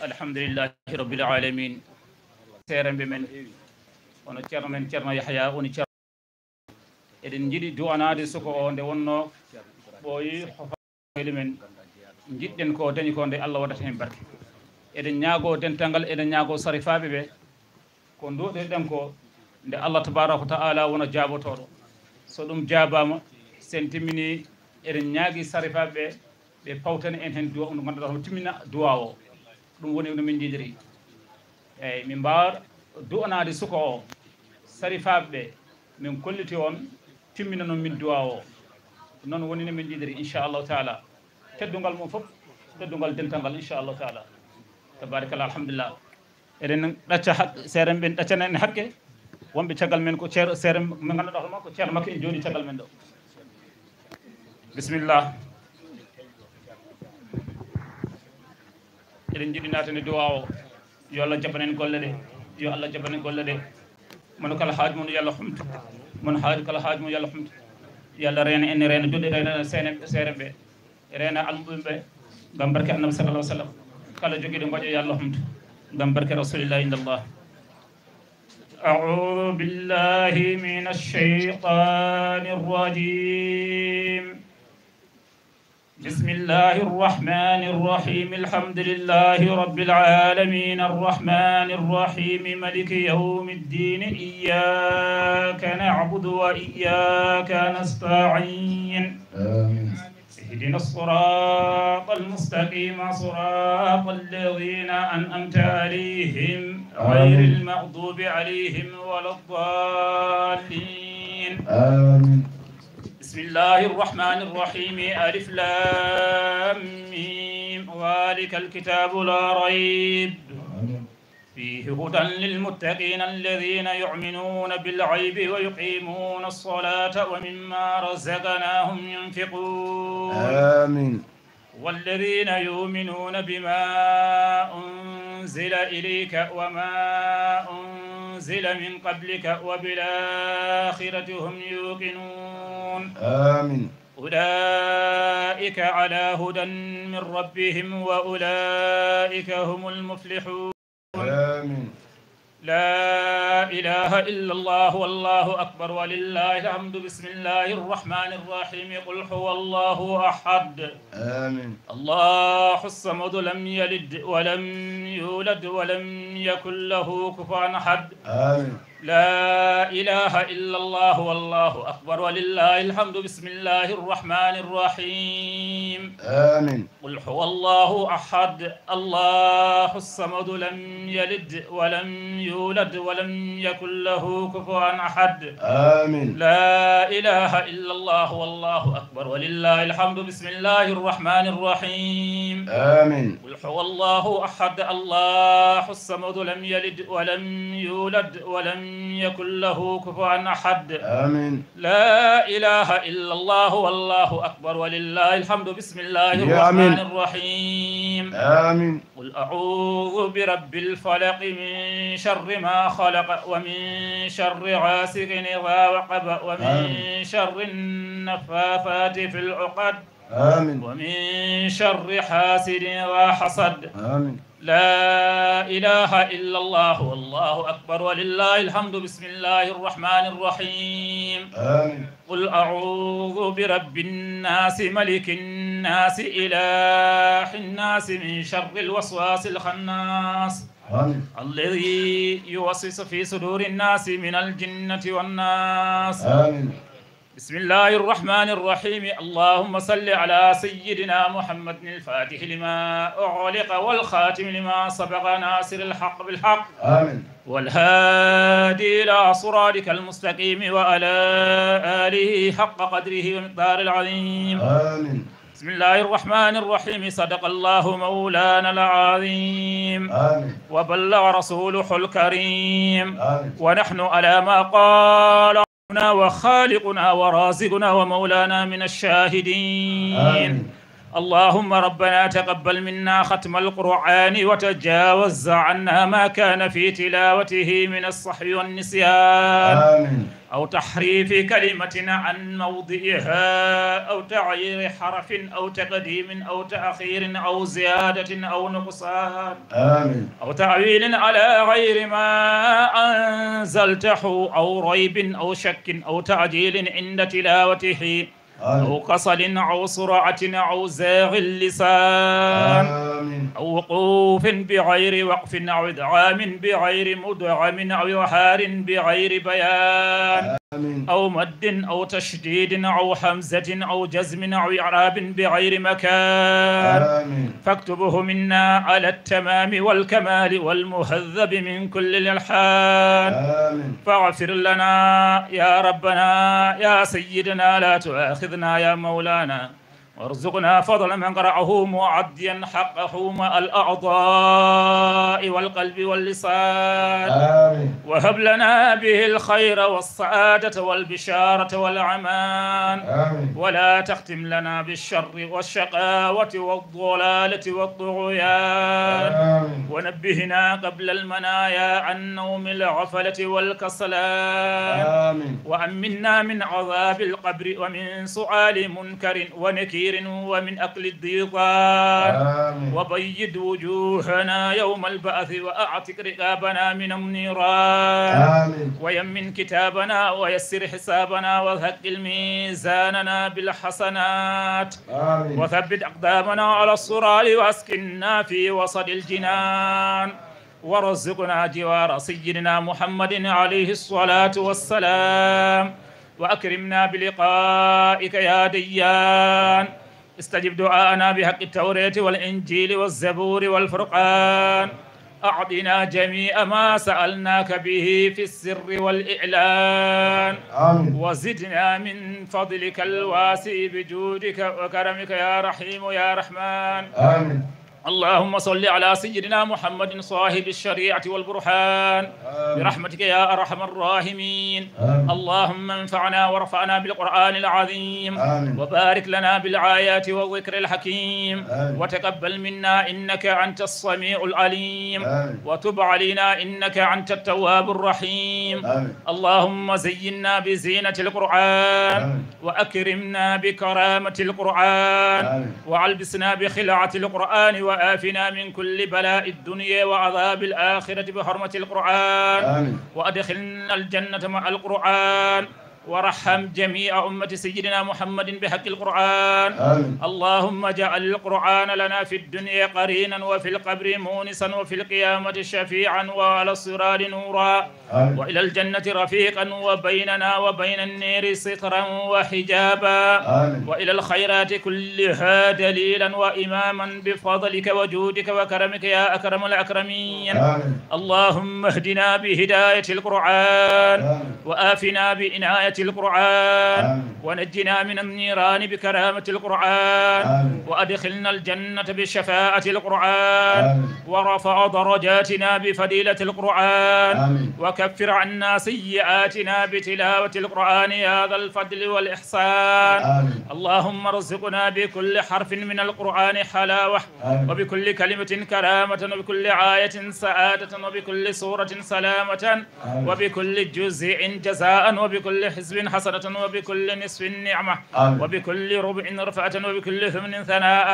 Alhamdulillahi rabbil alamin. Seeremɓe men, hono ceerno men, ceerno Yahya, woni ceerno. Eɗen njiɗi du'anaade suka o nde wonnoo ɓooyi hofaade men. Njiɗɗen ko dañi ko nde Allah waɗata heen barke. Eɗen ñaagoo dental ngal, eɗen ñaagoo sarifaaɓe ɓe. Ko nduɗirɗen ko nde Allah tabaraka wa ta'ala wona jaabotooɗo. So ɗum jaabaama, sen timmini, eɗen ñaagi sarifaaɓe ɓe, ɓe pawtana en heen duwa, ɗum ngannduɗaa hono timmina duwa o. Ɗum woni no min njiɗiri. Eeyi, min mbaawa du'anaade suka o, sarifaaɓe ɓe, min kolliti on, timmina noon min duwa o. Noon woni no min njiɗiri, inchallahu taala. Teddungal mum fof, teddungal dental ngal, inchallahu taala. Tabarikalla, alhamdulillah. Eɗen ɗacca hak-, seeɗa men, ɓen ɗaccana en hakke. Wonɓe caggal men ko ceer-, seeɗa men ngannduɗaa hono ko ceerno makko en jooɗi caggal men ɗo. Bisimilla. Eɗen njiɗi naatande duwaa o. Yo Allah jaɓan en golle ɗe. Yo Allah jaɓan en golle ɗe. Mono kala haaju mum yo Allah humtu. Mono haaju kala haaju mum yo Allah humtu. Yo Allah reena en, reena duɗe, reena seene-, seeɗa ɓe. Reena almuɓɓe ɓe ngam barke Annabi sallallahu alaihi wasallam. Kala jogiiɗo ngoƴa yo Allah humtu ngam barke Rasulillah indallah. أعوذ بالله من الشيطان الرجيم. بسم الله الرحمن الرحيم. الحمد لله رب العالمين. الرحمن الرحيم. ملك يوم الدين. إياك نعبد وإياك نستعين. آمين. اهدنا الصراط المستقيم. صراط الذين أنعمت عليهم. غير آمين. المغضوب عليهم ولا الضالين. آمين. بسم الله الرحمن الرحيم. ألف لام ميم. ذلك الكتاب لا ريب آمين. فيه هدى للمتقين الذين يؤمنون بالغيب ويقيمون الصلاة ومما رزقناهم ينفقون. آمين. والذين يؤمنون بما أنزل إليك وما أنزل من قبلك وبالآخرة هم يوقنون. آمين. أولئك على هدى من ربهم وأولئك هم المفلحون. آمين. لا إله إلا الله والله أكبر ولله الحمد. بسم الله الرحمن الرحيم. قل هو الله أحد. آمين. الله الصمد. لم يلد ولم يولد ولم يكن له كفوا أحد. آمين. لا إله إلا الله والله أكبر ولله الحمد. بسم الله الرحمن الرحيم. آمين. قل هو الله أحد، الله الصمد، لم يلد ولم يولد ولم يكن له كفوا أحد. آمين. لا إله إلا الله والله أكبر ولله الحمد. بسم الله الرحمن الرحيم. آمين. قل هو الله أحد، الله الصمد، لم يلد ولم يولد ولم يكن له كفوا أحد. آمين. لا إله إلا الله والله أكبر ولله الحمد. بسم الله يا آمين. الرحمن الرحيم. آمين. قل أعوذ برب الفلق، من شر ما خلق، ومن شر غاسق إذا وقب، ومن آمين. شر النفاثات في العقد، آمين. ومن شر حاسد إذا حسد. آمين. لا إله إلا الله والله أكبر ولله الحمد. بسم الله الرحمن الرحيم. آمين. قل أعوذ برب الناس، ملك الناس، إله الناس، من شر الوسواس الخناس، آمين. الذي يوسوس في صدور الناس من الجنة والناس. آمين. بسم الله الرحمن الرحيم. اللهم صل على سيدنا محمد الفاتح لما أغلق والخاتم لما سبق ناصر الحق بالحق آمين. والهادي إلى صراطك المستقيم وعلى آله حق قدره ومقداره العظيم. آمين. بسم الله الرحمن الرحيم. صدق الله مولانا العظيم آمين. وبلغ رسوله الكريم آمين. ونحن على ما قال ربنا وخالقنا ورازقنا ومولانا من الشاهدين. آمين. اللهم ربنا تقبل منا ختم القرآن وتجاوز عنا ما كان في تلاوته من الصحو والنسيان آمين. أو تحريف كلمة عن موضعها أو تغيير حرف أو تقديم أو تأخير أو زيادة أو نقصان آمين. أو تأويل على غير ما أنزلته أو ريب أو شك أو تعجيل عند تلاوته أو آمين. كسل أو سرعة أو زاغ اللسان آمين. أو وقوف بغير وقف أو إدغام بغير مدغم أو إظهار بغير بيان آمين. أو مد أو تشديد أو همزة أو جزم أو إعراب بغير مكان آمين. فاكتبه منا على التمام والكمال والمهذب من كل الألحان آمين. فاغفر لنا يا ربنا يا سيدنا لا تؤاخذنا يا مولانا وارزقنا فضل من قرأه مؤديا حقه مع الأعضاء والقلب واللسان آمين. وهب لنا به الخير والسعادة والبشارة والأمان آمين. ولا تختم لنا بالشر والشقاوة والضلالة والطغيان آمين. ونبهنا قبل المنايا عن نوم الغفلة والكسلان آمين. وأمنا من عذاب القبر ومن سؤال منكر ونكير ومن أكل الضيقان آمين. وبيض وجوهنا يوم البعث وأعتق رقابنا من النيران آمين. ويمن كتابنا ويسر حسابنا وثقل ميزاننا بالحسنات آمين. وثبت أقدامنا على الصراط وأسكننا في وسط الجنان وارزقنا جوار سيدنا محمد عليه الصلاة والسلام وأكرمنا بلقائك يا ديان استجب دعاءنا بحق التوراة والإنجيل والزبور والفرقان أعطنا جميع ما سألناك به في السر والإعلان آمين. وزدنا من فضلك الواسع بجودك وكرمك يا رحيم يا رحمن آمين. اللهم صل على سيدنا محمد صاحب الشريعة والبرهان آمين. برحمتك يا أرحم الراحمين آمين. اللهم انفعنا وارفعنا بالقرآن العظيم آمين. وبارك لنا بالآيات والذكر الحكيم آمين. وتقبل منا إنك أنت السميع العليم آمين. وتب علينا إنك أنت التواب الرحيم آمين. اللهم زينا بزينة القرآن آمين. وأكرمنا بكرامة القرآن آمين. وألبسنا بخلعة القرآن وآفنا من كل بلاء الدنيا وعذاب الآخرة بحرمة القرآن آمين. وأدخلنا الجنة مع القرآن وارحم جميع أمة سيدنا محمد بحق القرآن. آمين. اللهم اجعل القرآن لنا في الدنيا قرينا، وفي القبر مونسا، وفي القيامة شفيعا، وعلى الصراط نورا، آمين. وإلى الجنة رفيقا، وبيننا وبين النار سترا وحجابا، آمين. وإلى الخيرات كلها دليلا وإماما بفضلك وجودك وكرمك يا أكرم الأكرمين. آمين. اللهم اهدنا بهداية القرآن، آمين. وآفنا بإناية القرآن، آمين. ونجنا من النيران بكرامة القرآن، آمين. وأدخلنا الجنة بشفاعة القرآن، آمين. ورفع درجاتنا بفضيلة القرآن، آمين. وكفر عنا سيئاتنا بتلاوة القرآن يا ذا الفضل والإحسان. آمين. اللهم ارزقنا بكل حرف من القرآن حلاوة، آمين. وبكل كلمة كرامة، وبكل آية سعادة، وبكل سورة سلامة، آمين. وبكل جزء جزاء، وبكل حزب حسنة، وبكل نصف نعمة، آمين. وبكل ربع رفعة، وبكل ثمن ثناء.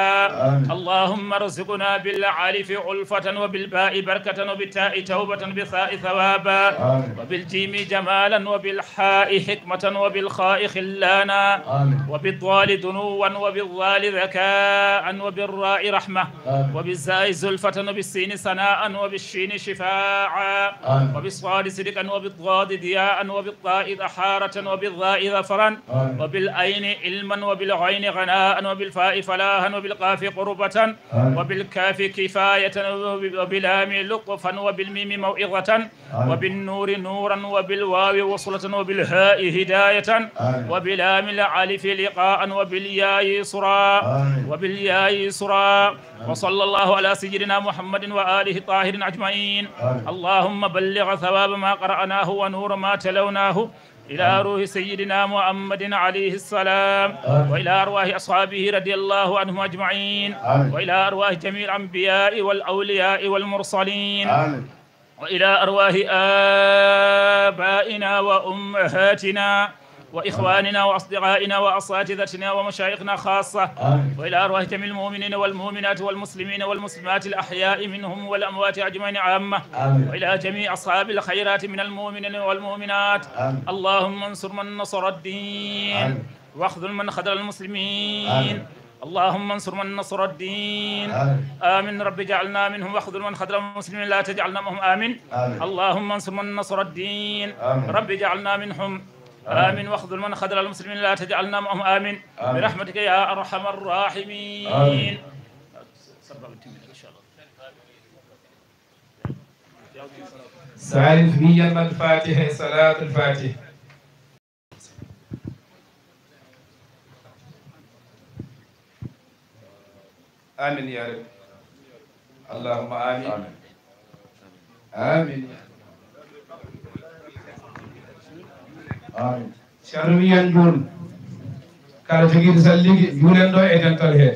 آمين. اللهم ارزقنا بالألف ألفة، وبالباء بركة، وبالتاء توبة، وبالثاء ثوابا، آمين. وبالجيم جمالا، وبالحاء حكمة، وبالخاء خلانا، آمين. وبالضال دنوا، وبالظال ذكاء، وبالراء رحمة، آمين. وبالزاء زلفة، وبالسين سناء، وبالشين شفاعا، آمين. وبالصاد صدقا، وبالضاد ضياء، وبالطاء طهارة، وبالظاء ظفرا، آمين. وبالعين علما، وبالغين غناء، وبالفاء فلاحا، وبالقاف قربة، آمين. وبالكاف كفاية، وب-، وباللام لطفا، وبالميم موعظة، آمين. وبالنور نورا، وبالواو وصلة، وبالهاء هداية، آمين. وبلام الألف لقاء، وبالياء يسرا، آمين. وبالياء يسرا. آمين. وصلى الله على سيدنا محمد وآله الطاهرين أجمعين. آمين. اللهم بلغ ثواب ما قرأناه ونور ما تلوناه إلى، آمين. روح سيدنا محمد عليه السلام، آمين. وإلى أرواح أصحابه رضي الله عنهم أجمعين، آمين. وإلى أرواح جميع الأنبياء والأولياء والمرسلين، آمين. وإلى أرواح آبائنا وأمهاتنا وإخواننا وأصدقائنا وأساتذتنا ومشايخنا خاصة، آمين. وإلى أرواح جميع المؤمنين والمؤمنات والمسلمين والمسلمات الأحياء منهم والأموات أجمعين عامة، آمين. وإلى جميع أصحاب الخيرات من المؤمنين والمؤمنات. آمين. اللهم انصر من نصر الدين، آمين. واخذل من خذل المسلمين. آمين. اللهم انصر من نصر الدين. آمين. آمين. رب اجعلنا منهم واخذل من خذل المسلمين، لا تجعلنا معهم. آمين. آمين. اللهم انصر من نصر الدين. آمين. رب اجعلنا منهم. آمين. آمين. واخذل من خذل المسلمين، لا تجعلنا معهم. آمين. آمين. برحمتك يا أرحم الراحمين. آمين. Salif wiyanma Fatiha e Salatul Fatiha. Amin ya Rabbi. Allahumma amin. Amin. Amin. Amin. Ceerno wiyan ɗum, kala jogiiɗo salligi, juulen ɗo e dental he.